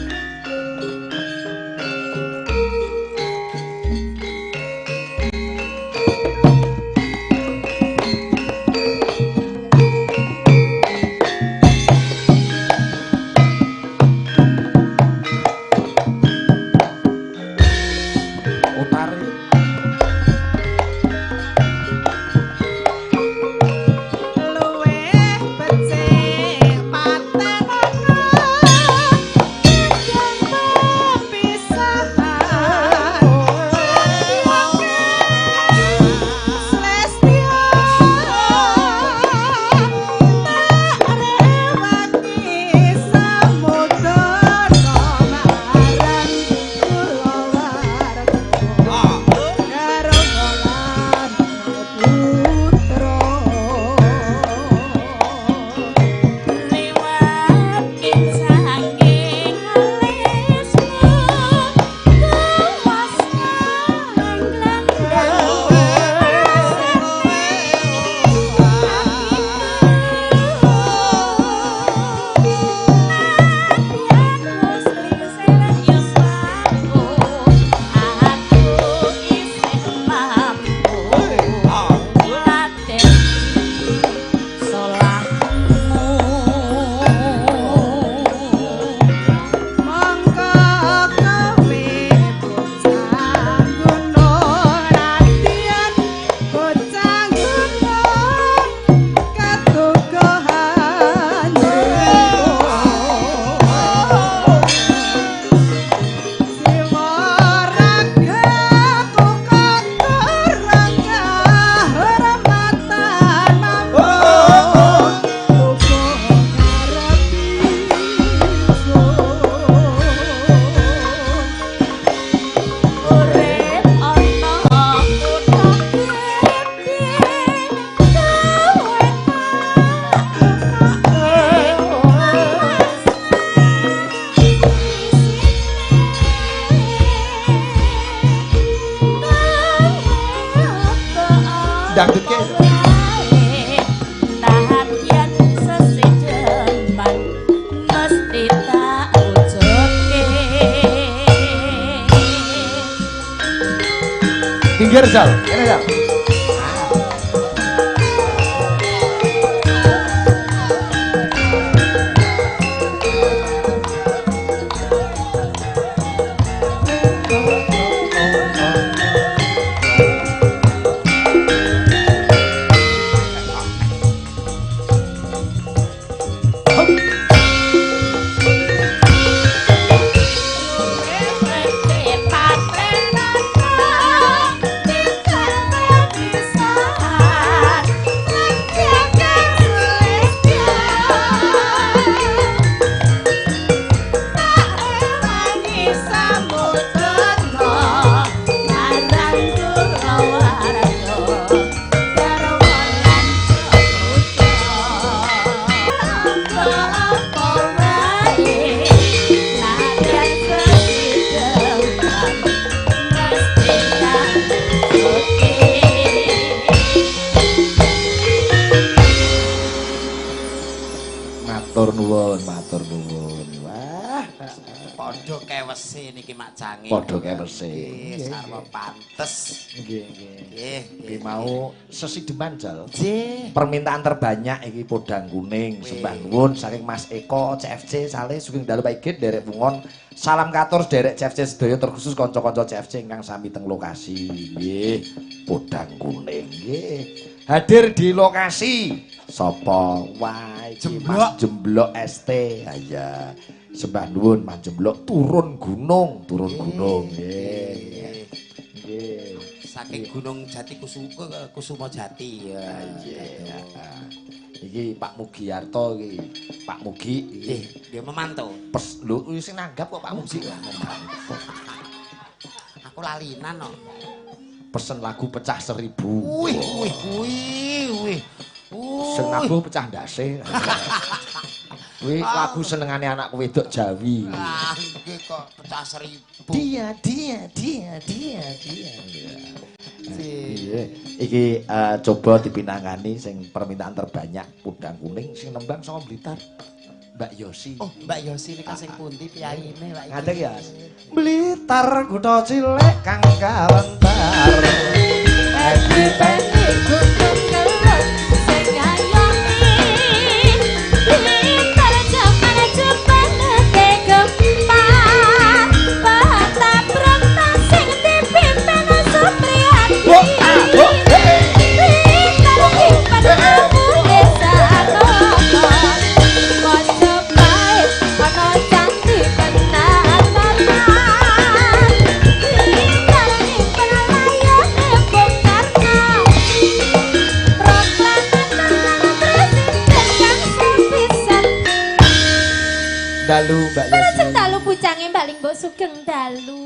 Luwih becik paten ana Dangdutke. Pinggir Jal, kene Jal. Matur nuwun, matur nuwun. Wah, padha kewese niki Mak Cange. Padha kewese. Nggih, sarwa pantes. Nggih, nggih. Nggih, iki mau sesideman jal. Nggih. Permintaan terbanyak iki podang kuning. Sembah nuwun saking Mas Eko CFC Saleh sugeng dalu Pak Igit nderek Bungon. Salam katur nderek CFC sedaya terkhusus kanca-kanca CFC ingkang sami teng lokasi. Nggih, podang kuning nggih. Hadir di lokasi sapa? Wah, iki Mas Jemblok ST. Ha iya. Sembah nuwun Mas Jemblok turun gunung, turun gunung. Nggih. Nggih. Saking Gunung Jati Kusuma Jati ya. Iya. Iki Pak Mugiarto iki. Pak Mugi nggih, nggih memantau. Pes lho sing nanggap kok Pak Mugi. Aku lalinan kok. Pesen lagu pecah 1000. Wih, wih, wih, wih. Sing nabuh pecah ndase. Kuwi lagu senengane anak wedok Jawi. Ah, nggih kok pecah 1000. Dia, dia, dia, dia, dia. Iya. Iki coba dipinangani sing permintaan terbanyak podang kuning sing nembang saka Blitar. Mbak Yosi. Oh, Mbak Yosi nika sing pundi piyayine, Pak? Ngadeg ya. Blitar kutha cilik kang kawentar. Edi-peni gunung kelut sing ngayomi. Blitar jaman jepang gempa. Patabrak sing dipimpin Supriyadi. Blitar kipan abu desa Nono. Mojopahit ana candi penataran. Blitar nyimpen layone Bung Karno. Proklamatan presiden kang sepisan. Dalu Mbak Yosi. Lajeng dalu pucange Mbak Limbuk sugeng dalu.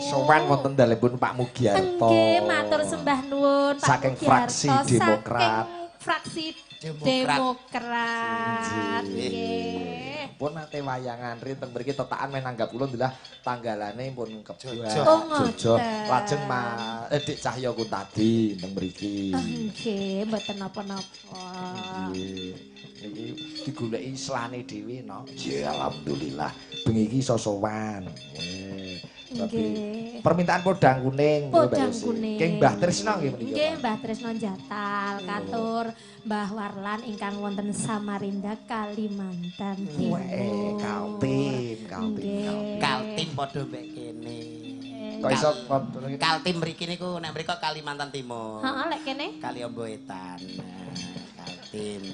Sowan wonten dalemipun Pak Mugiarto. Nggih, matur sembah nuwun Pak Saking Mugiarto. fraksi Demokrat. Saking fraksi Demokrat. Demokrat. Nggih. Pun nate wayangan rin teng mriki tetakan men nanggap kula ndelah tanggalane pun kebak. Oh, ngoten. Jojo lajeng Dik Cahya Kuntadi teng mriki. Nggih, mboten napa-napa. Nggih. Niki digoleki selane dhewe no. Nggih, alhamdulillah. Bengi iki iso sowan. Nggih. Tapi permintaan podang kuning Podang kuning. King Mbah Trisno nggih menika. Nggih, Mbah Trisno Jatal katur Mbah Warlan ingkang wonten Samarinda Kalimantan Timur. Kaltim, Kaltim. Kaltim padha mbek kene. Kok iso Kaltim mriki niku nek mriko Kalimantan Timur. Heeh, lek kene Kaliombo Wetan. Kaltim.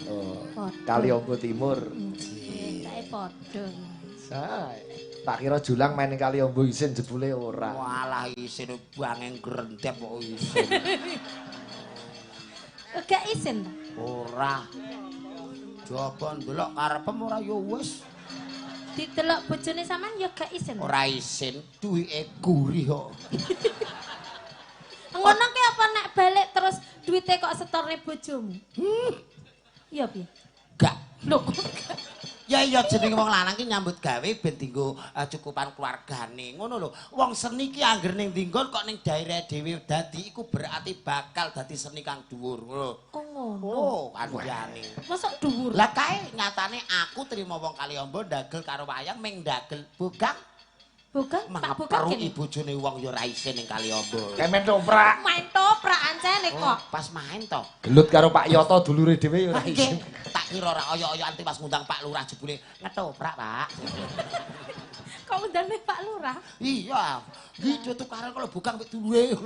Oh, Kaliombo Timur. Nggih, kae padha. Sae. Tak kira Julang main Kaliombo isin jebule ora. Walah isin bangeng grendep kok isin. Gak isin ta? Ora. Coba ndelok karepem ora ya wis. Didelok bojone sampean ya gak isin. Ora isin, duwike gurih kok. Ngono ki apa nek balik terus duwite kok setorne bojomu? Iya piye? Gak. Lho kok gak? Ya iya jenenge wong lanang ki nyambut gawe ben dienggo cukupan keluargane. Ngono lho. Wong seni ki angger ning dinggon kok ning daerah dhewe dadi iku berarti bakal dadi seni kang dhuwur ngono. Oh ngono. Oh, kandhane. Mosok dhuwur. Lah kae nyatane aku trimo wong Kaliombo ndagel karo wayang ming ndagel bogang. Bogang, Pak Bogang kene. Bojone wong ya ora isin ning Kaliombo. Kayak main toprak. Main toprak ancene kok. Pas main to. Gelut karo Pak Yoto dulure dhewe ya ora isin. Tak kira ora oyok-oyokan tiwas ngundang Pak Lurah jebule ngetoprak, Pak. Kok ngundangnya Pak Lurah? Iya. Iki tukaran kalau bogang mek dulure.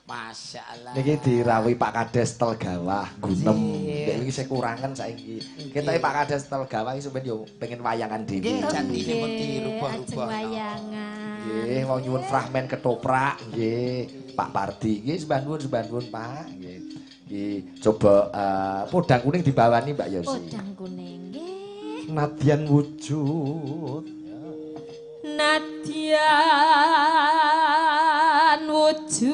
Masya Allah. Niki dirawuhi Pak Kades Telgawah Gunem. Nek iki sing kurangan saiki. Ketoke Pak Kades Telgawah iki sampeyan yo pengen wayangan dhewe. Nggih, jatine pun dirubah-rubah. Wayangan. Nggih, wong nyuwun fragmen ketoprak nggih. Pak Pardi nggih sembah nuwun Pak nggih. Nggih, coba podang kuning dibawani Mbak Yosi. Podang kuning nggih. Nadyan wujud. Nadyan wujud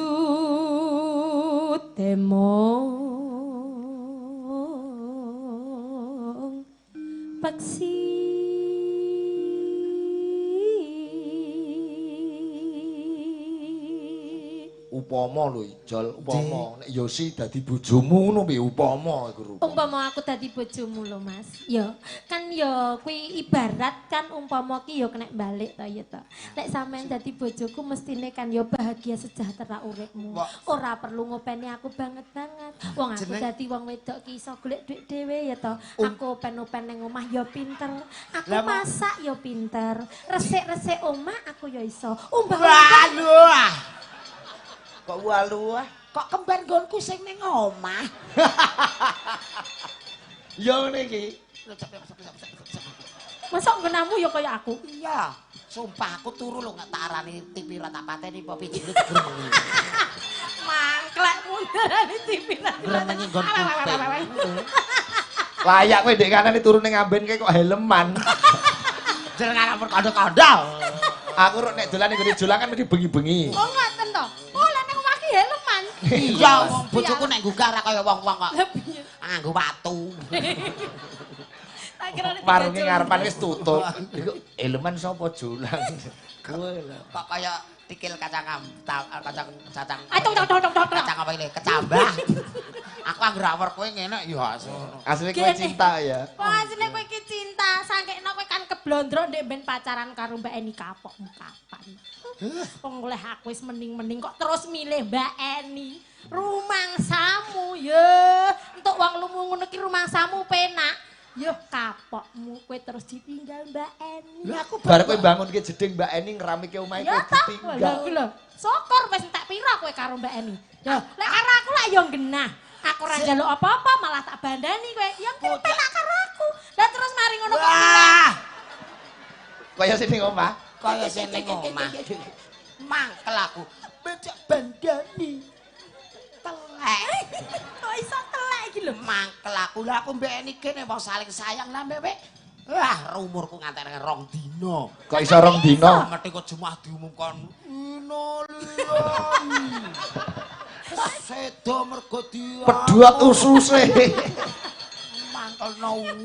temong peksi Upama lho Ijol, upama nek Yosi dadi bojomu ngono piye upama iku rupa. Umpama aku dadi bojomu lho Mas. Ya, kan ya kuwi ibarat kan umpama ki ya kena balik to ya to. Nek sampean dadi bojoku mestine kan ya bahagia sejahtera uripmu. Ora perlu ngopeni aku banget-banget. Wong aku dadi wong wedok ki iso golek dhuwit dhewe ya to. Aku open-open ning omah ya pinter. Aku masak ya pinter. Resik-resik omah aku ya iso. Umbah-umbah. Kok walu ah? Kok kembar nggonku sing ning omah? Ya ngene iki. Mosok nggonamu ya kaya aku? Iya. Sumpah aku turu lho gak tak arani TV ra tak pateni apa pijine gremengi. Mangklek mundarani TV ra. Gremengi nggon kuping. Layak kowe ndek kanane turu ning amben kae kok helman. Jenengan ampun kandha-kandha. Aku rok nek dolan ning gone Jolang kan mesti bengi-bengi. Oh ngoten to. Oh lah ning omah ki helman. Iya, wong bojoku nek gugah ora kaya wong-wong kok. Nganggo watu. Tak kira warunge ngarepan wis tutup. Iku helman sapa Jolang? Kowe lho. Kok kaya tikil kacang kacang cacang. Kacang apa ini? Kecambah. Aku anggere awor kowe ngene ya asline kowe cinta ya. Wah, asline kowe iki cinta. Sangkekno kowe kan keblondrok ndek ben pacaran karo Mbak Eni kapokmu kapan. Wong oleh aku wis mening-mening kok terus milih Mbak Eni. Rumangsamu ya. Entuk wong lumu ngono ki rumangsamu penak. Yo kapokmu kowe terus ditinggal Mbak Eni. Lah aku bar kowe bangunke jeding Mbak Eni ngramike omahe kowe ditinggal. Ya lho. Syukur wis entek pira kowe karo Mbak Eni. Yo, lek karo aku lak yo genah. Aku ora njaluk apa-apa malah tak bandani kowe. Yang penak karo aku. Lah terus mari ngono kok. Kaya sing ning omah. Kaya sing ning omah. Mangkel aku. Becak bandani. Telek. Kok iso telek iki lho? Mangkel aku. Lah aku mbek Eni kene wong saling sayang lah mbek. Wah, umurku ngantek 2 dina. Kok iso 2 dina? Mesti kok Jumat diumumkan. Innalillahi. Sedo mergo dia. Pedhot ususe. Mangkelno wong.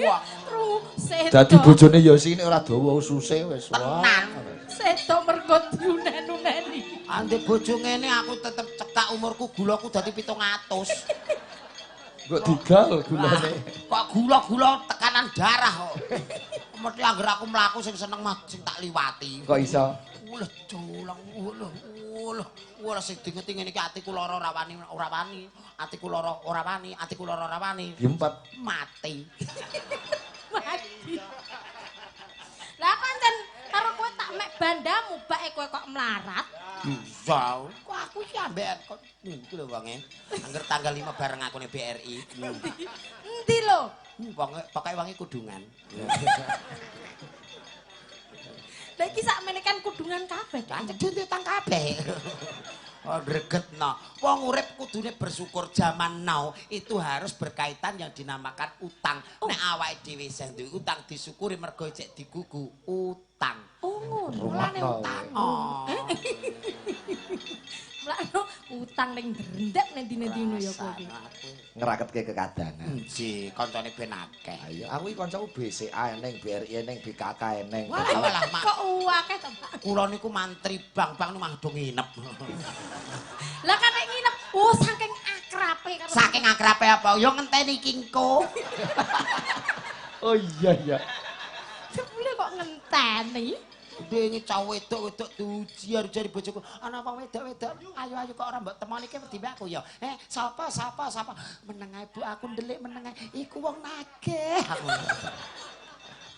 Sedo. Dadi bojone Yosi ini ora dawa ususe wis. Tenan. Sedo mergo diunen-uneni. Ande bojo ngene aku tetep cekak umurku gulaku dadi 700. Kok digal gulane. Kok gula-gula tekanan darah kok. Mesti anggere aku mlaku sing seneng mah sing tak liwati. Kok iso? Wah, jolang, wah, wah, sing dingeti ngene iki atiku lara ora wani, ora wani, atiku lara ora wani, atiku lara ora wani. Diempet. Mati. Mati. Lah pancen karo kowe tak mek bandamu bake kowe kok melarat. Iya, kok aku iki ambek kok iki lho wonge. Angger tanggal 5 bareng aku ning BRI. Endi lho? Wonge pokoke wonge kudungan. Lah iki sakmene kan kudungan kabeh. Lah cedhek utang kabeh. Oh gregetno. Wong urip kudune bersyukur zaman now itu harus berkaitan yang dinamakan utang. Nek awake dhewe sing duwe utang disyukuri mergo cek digugu utang. Oh ngono. Mulane utang. Mulane utang ning drendek ning dina-dina ya kowe iki. Ngraketke kekadangan. Nggih, kancane ben akeh. Ayo, aku iki kancaku BCA eneng, BRI eneng, BKK eneng. Walah, Mak. Kok akeh to, Pak? Kula niku mantri bank-bank niku mah do nginep. Lah kan nek nginep, saking akrabe karo. Saking akrabe apa? Ya ngenteni kingko. Oh iya iya. Jebule kok ngenteni? Dengi cah wedok-wedok diuji jare bojoku. Ana wong wedok-wedok ayo-ayo kok ora mbok temoni ki wedi aku ya. Sapa sapa sapa meneng ae Bu aku ndelik meneng ae. Iku wong nagih aku.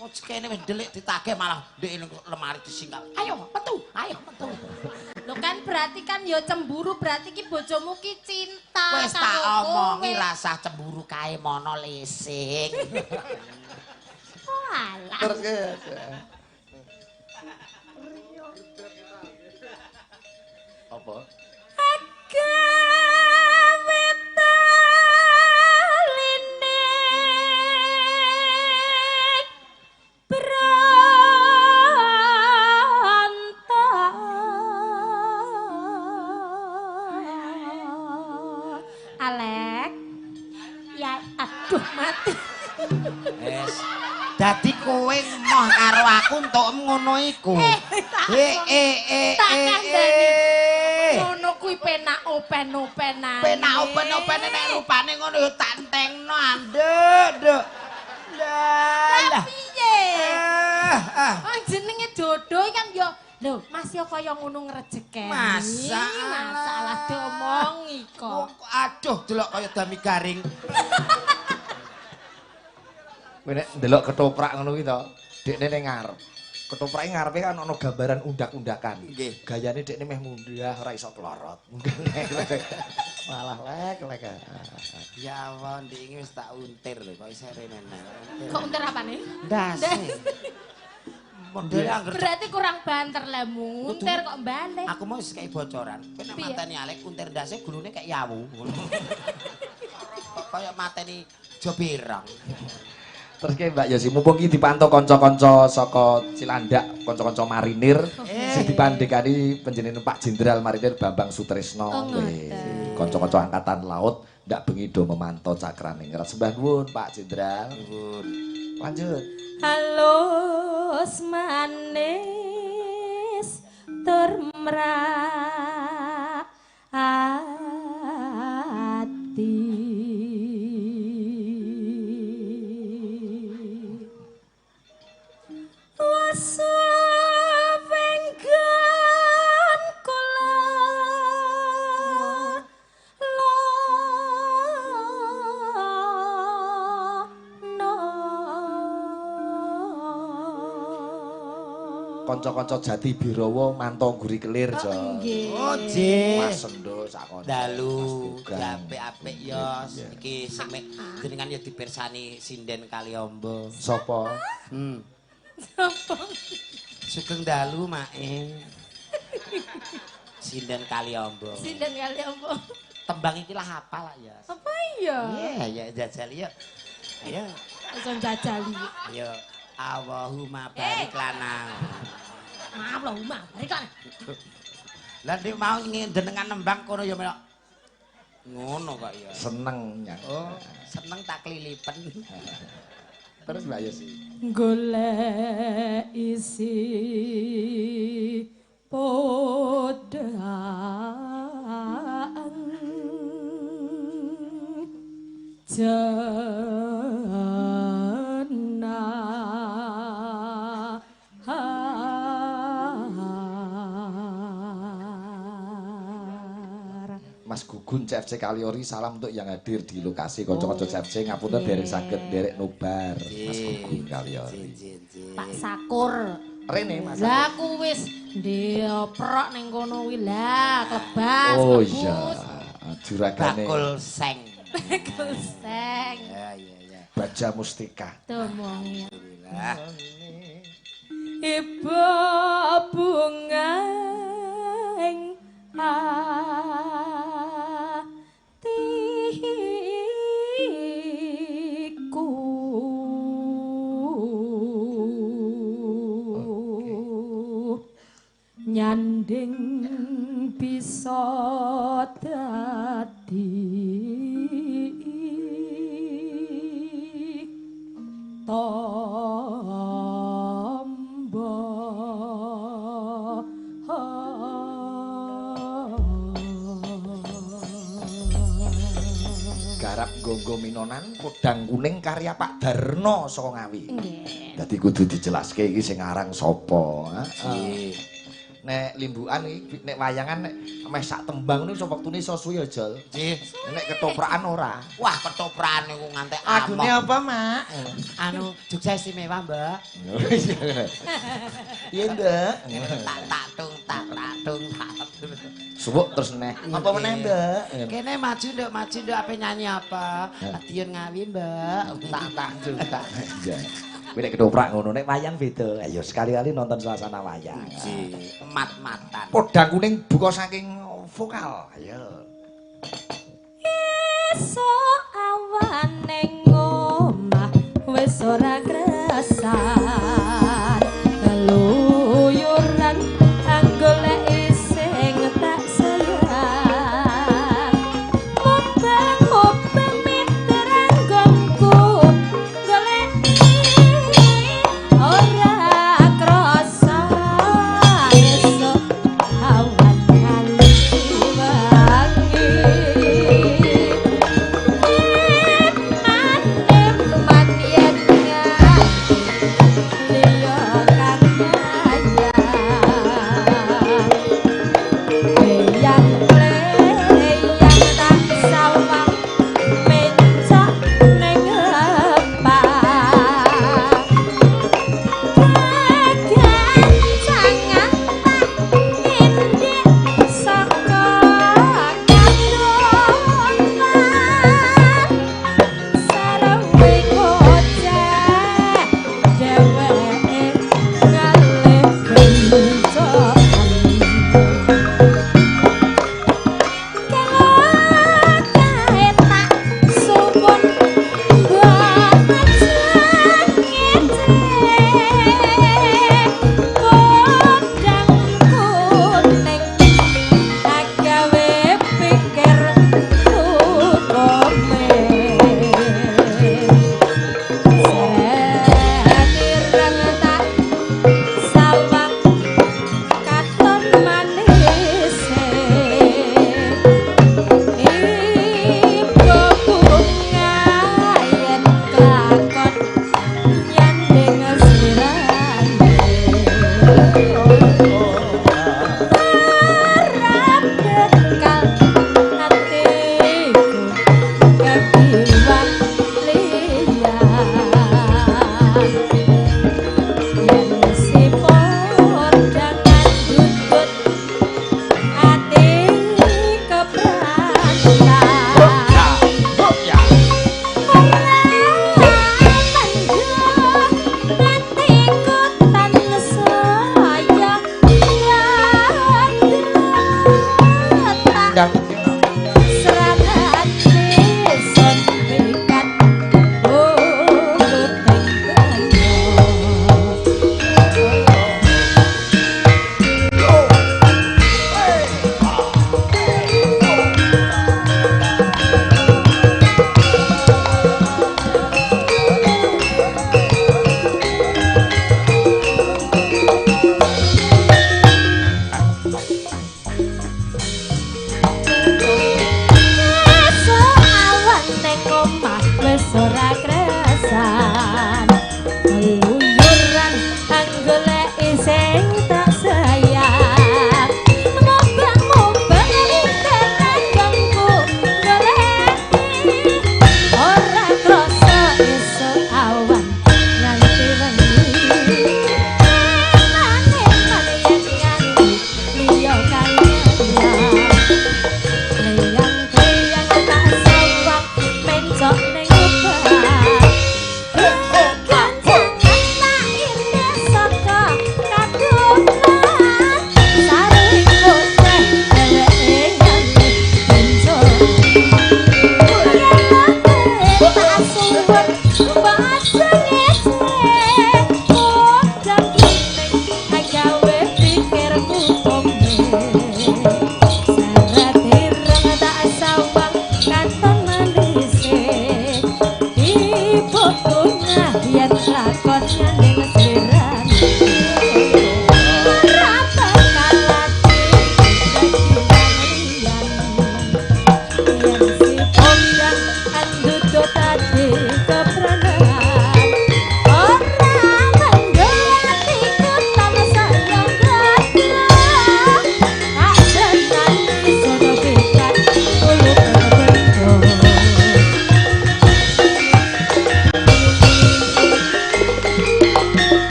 Oh kene wis ndelik ditagih malah ndek ning lemari disingkap. Ayo metu, ayo metu. Lho kan berarti kan ya cemburu berarti ki bojomu ki cinta karo kowe. Wis tak omongi rasah cemburu kae mono lising. Oh alah. Terus apa? Agawe taline bronto Alek ya aduh mati. Wes dadi kowe emoh karo aku entuk ngono iku. Tak kandhani. Ngono kuwi Kuwi penak open-openane. Penak open-opene nek rupane ngono ya tak entengno anduk, Nduk. Lah, lah. Piye? Ah, ah. Oh jenenge jodoh kan yo. Lho, Mas yo kaya ngono ngrejekeni. Masalah. Masalah diomongi kok. Aduh, delok kaya dami garing. Kowe nek ndelok ketoprak ngono kuwi to, dekne ning ngarep. Ketoprake ngarepe kan ana gambaran undak-undakan. Nggih. Gayane dekne meh mundah ora iso klorot. Malah lek lek. Ya Allah, ndik iki wis tak untir lho, kok isih rene. Kok untir apane? Ndase. Modele angger Berarti kurang banter lah muntir kok balik. Aku mau wis kei bocoran. Kowe nek Piye? mateni Alek untir ndase gulune kayak yawu. Kok kaya mateni jobirang. Terus ki Mbak Yosi, mumpung iki dipantau kanca-kanca saka Cilandak, kanca-kanca marinir sing dipandhekani panjenengan Pak Jenderal Marinir Bambang Sutrisno. Oh, ngoten. Kanca-kanca angkatan laut ndak bengi do memantau cakraningrat. Sembah nuwun Pak Jenderal. Nuwun. Lanjut. Halus manis tur mrak ati. Wasawenggan kula lono. Kanca-kanca Jati Birawa mantau ngguri kelir, Jo. Oh, nggih. Oh, jih. Mas Sendo sak kanca. Dalu Mas Dugan. apik-apik ya iki sing jenengan ya dipirsani sinden Kaliombo. Sapa? Hmm. Sapa? Sugeng dalu mae. Sinden Kaliombo. Sinden Kaliombo. Tembang iki lah hafal lah ya. Apa iya? Iya, ya jajal ya. Ayo, Langsung jajali. ayo. Allahumma barik lana. Maaf loh, Uma. Balik lan. Lah nek mau jenengan nembang kono ya melok. Ngono kok ya. Seneng nyang. Oh, seneng tak klilipen. Terus Mbak Yosi. Golek isi podaan jena Mas Gugun CFC Kaliori, salam untuk yang hadir di lokasi kanca-kanca CFC ngapunten dereng saged nderek nobar Mas Gugun Kaliori. Pak Sakur. Rene Mas. Lah aku wis ndioprok ning kono kuwi lah, klebas, Oh iya, klebus. juragane Bakul seng. Bakul seng. Ya ya ya. Baja Mustika. Domongi. Alhamdulillah. Ibu bunga ing atiku. Nyanding bisa dadi tombo. Garap Gonggo Minonan Podang Kuning karya Pak Darno saka Ngawi. Nggih. Dadi kudu dijelaske iki sing aran sapa, heeh. Nek limbukan iki nek wayangan nek meh sak tembang niku iso wektune iso suwi ya, Jol. Nggih. Nek ketoprakan ora. Wah, ketoprakan niku ngantek Lagune amok. apa, Mak? Anu, Jogja istimewa, Mbak. Iya, Mbak. Tak tak tung tak tak tung tak. Suwuk terus neh. Apa meneh, Mbak? Kene maju nduk ape nyanyi apa? Madiun Ngawi, Mbak. Tak tak tung tak. Iya. Kuwi nek ketoprak ngono, nek wayang beda. Ayo sekali-kali nonton suasana wayang. Nggih, mat-matan. Podang Kuning buka saking vokal. Ayo. Esuk awan ning omah wis ora kresan. Keluyuran anggoleki sing tak sayang. Mubeng-mubeng miter anggonku goleki ora krasa. Esuk awan kali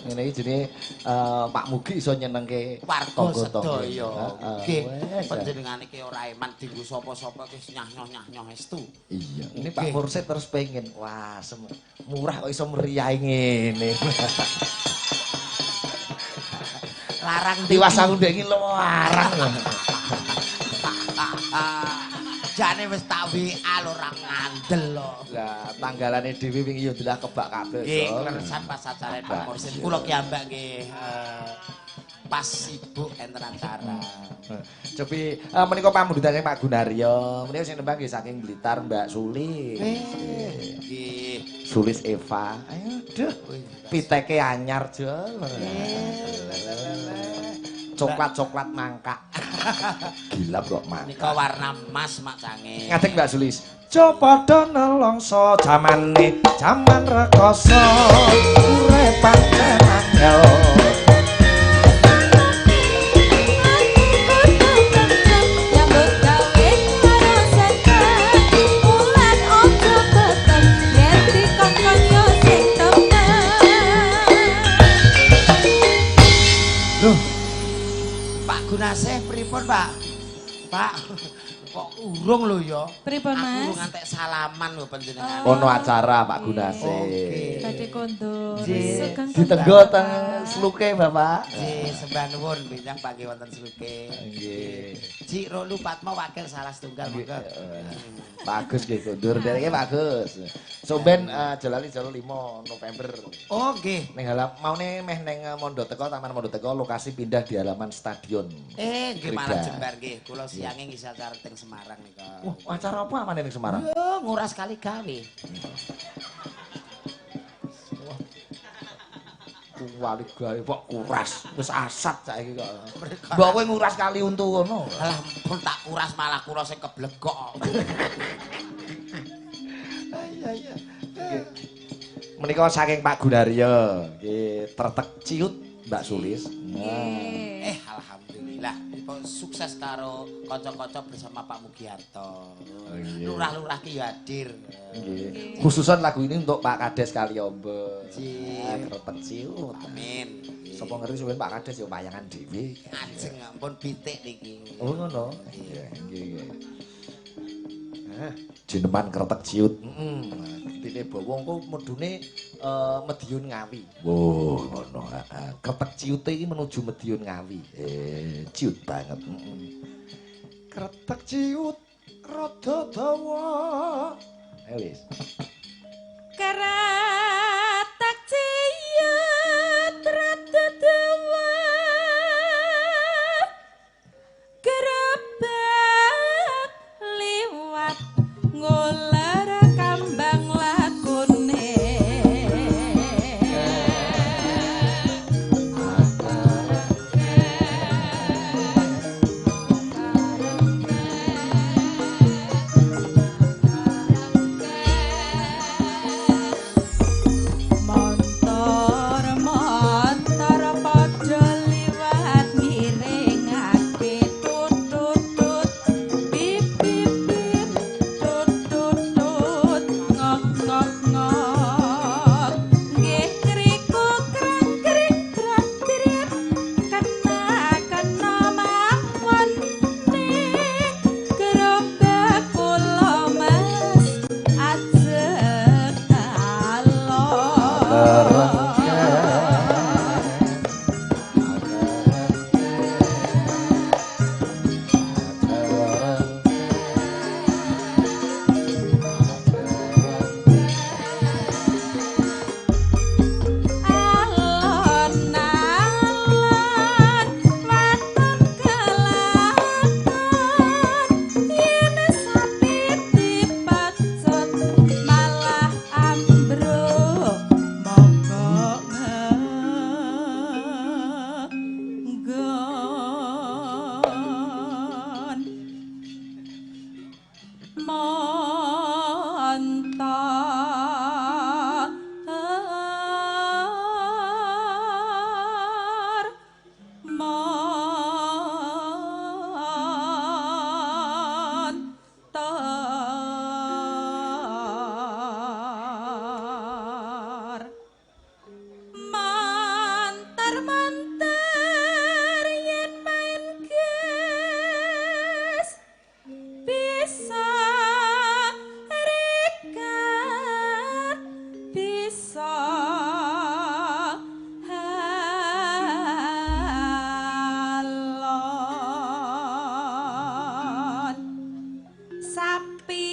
Ngene iki jenenge Pak Mugi iso nyenengke warga sedaya. Nggih, panjenengane iki ora eman dienggo sapa-sapa iki nyah-nyoh estu. Iya. Ini Pak Mursid terus pengen, wah murah kok iso meriahi ngene. Larang tiwas aku ndek iki larang. Jane wis tak WA lho ora ngandel lho. Lah tanggalane dhewe wingi yo ndelah kebak kabeh. Nggih, kleresan pas acarane Pak Mursid. Kula ki ambak nggih pas sibuk enten acara. Cobi menika pamundhutane Pak Gunaryo. Menika sing nembang nggih saking Blitar Mbak Sulis. Nggih. Sulis Eva. Ayo duh. Piteke anyar jol. Coklat-coklat mangkak. Gila kok mangkak. Nika warna emas macange. Ngadeg Mbak Sulis. Aja padha nelongso jamane jaman rekoso urip pancen angel. Loh, Pak Gunaseh pripun, Pak? Pak, kok urung lho ya? Pripun, Mas? Aku urung ngantek salaman lho panjenengan. Ono acara Pak Gunaseh. Badhe kondur. Ditenggo teng Sluke, Bapak. Nggih, sembah nuwun benjang panggih wonten Sluke. Nggih. Cik Rolu Patmo wakil salah setunggal monggo. Pak Agus nggih kondur dereke Pak Agus. Somben Jalali Jalo 5 November. Oh nggih. Ning halam maune meh ning Mondo Teko, Taman Mondo Teko, lokasi pindah di halaman stadion. Nggih malah jembar nggih. Kula siange ngisi acara teng Semarang nika. Wah, acara apa amane ning Semarang? Yo, nguras kali gawe. Wali gawe kok kuras, wis asat saiki kok. Mbok kowe nguras kali untu ngono. Alah, pun tak kuras malah kula sing keblegok. Iya iya. Menika saking Pak Gunaryo, nggih tretek ciut Mbak Sulis. Nggih. Alhamdulillah sukses karo kanca-kanca bersama Pak Mugiarto. Lurah-lurah ki ya hadir. Nggih. Khususan lagu ini untuk Pak Kades Kaliombo. Tretek ciut. Amin. Sapa ngerti sampeyan Pak Kades ya wayangan dhewe. Ajeng ampun bitik niki. Oh ngono. Nggih, nggih. Jineman kretek ciut. Heeh. Gentine bawa engko medune Mediun Ngawi. Wo, ngono. Heeh. Kretek ciute iki menuju Mediun Ngawi. Ciut banget. Kretek ciut rada dawa. Ayo wis. Kretek ciut rada dawa. Gerebek liwat ngoler kambang lakune. Montor-montor padha liwat miringake tut-tut-tut bip bip bip tut tut tut ngok ngok ngok nggih kriku krang krik krak krik kena kena mawon ning gerobak kula Mas ajeng alon. Alon-alon waton kelakon yen sapi dipecut malah ambruk monggo nggon montor montor montor montor yen main gas bisa rekat bisa halon sapi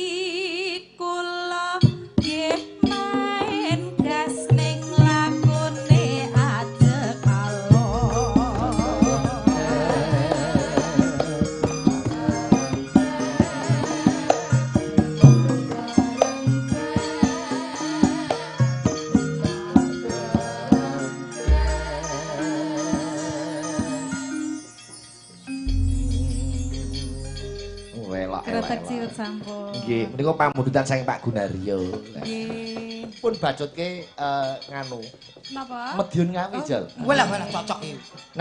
kula nggih main gas ning lakune ajeg alon. Kretek ciut sampun. Nggih, menika pamundutan saking Pak Gunario. Nggih. Pun bacutke nganu. Napa? Mediun Ngawi, Jal. Walah walah cocok iki. Nah,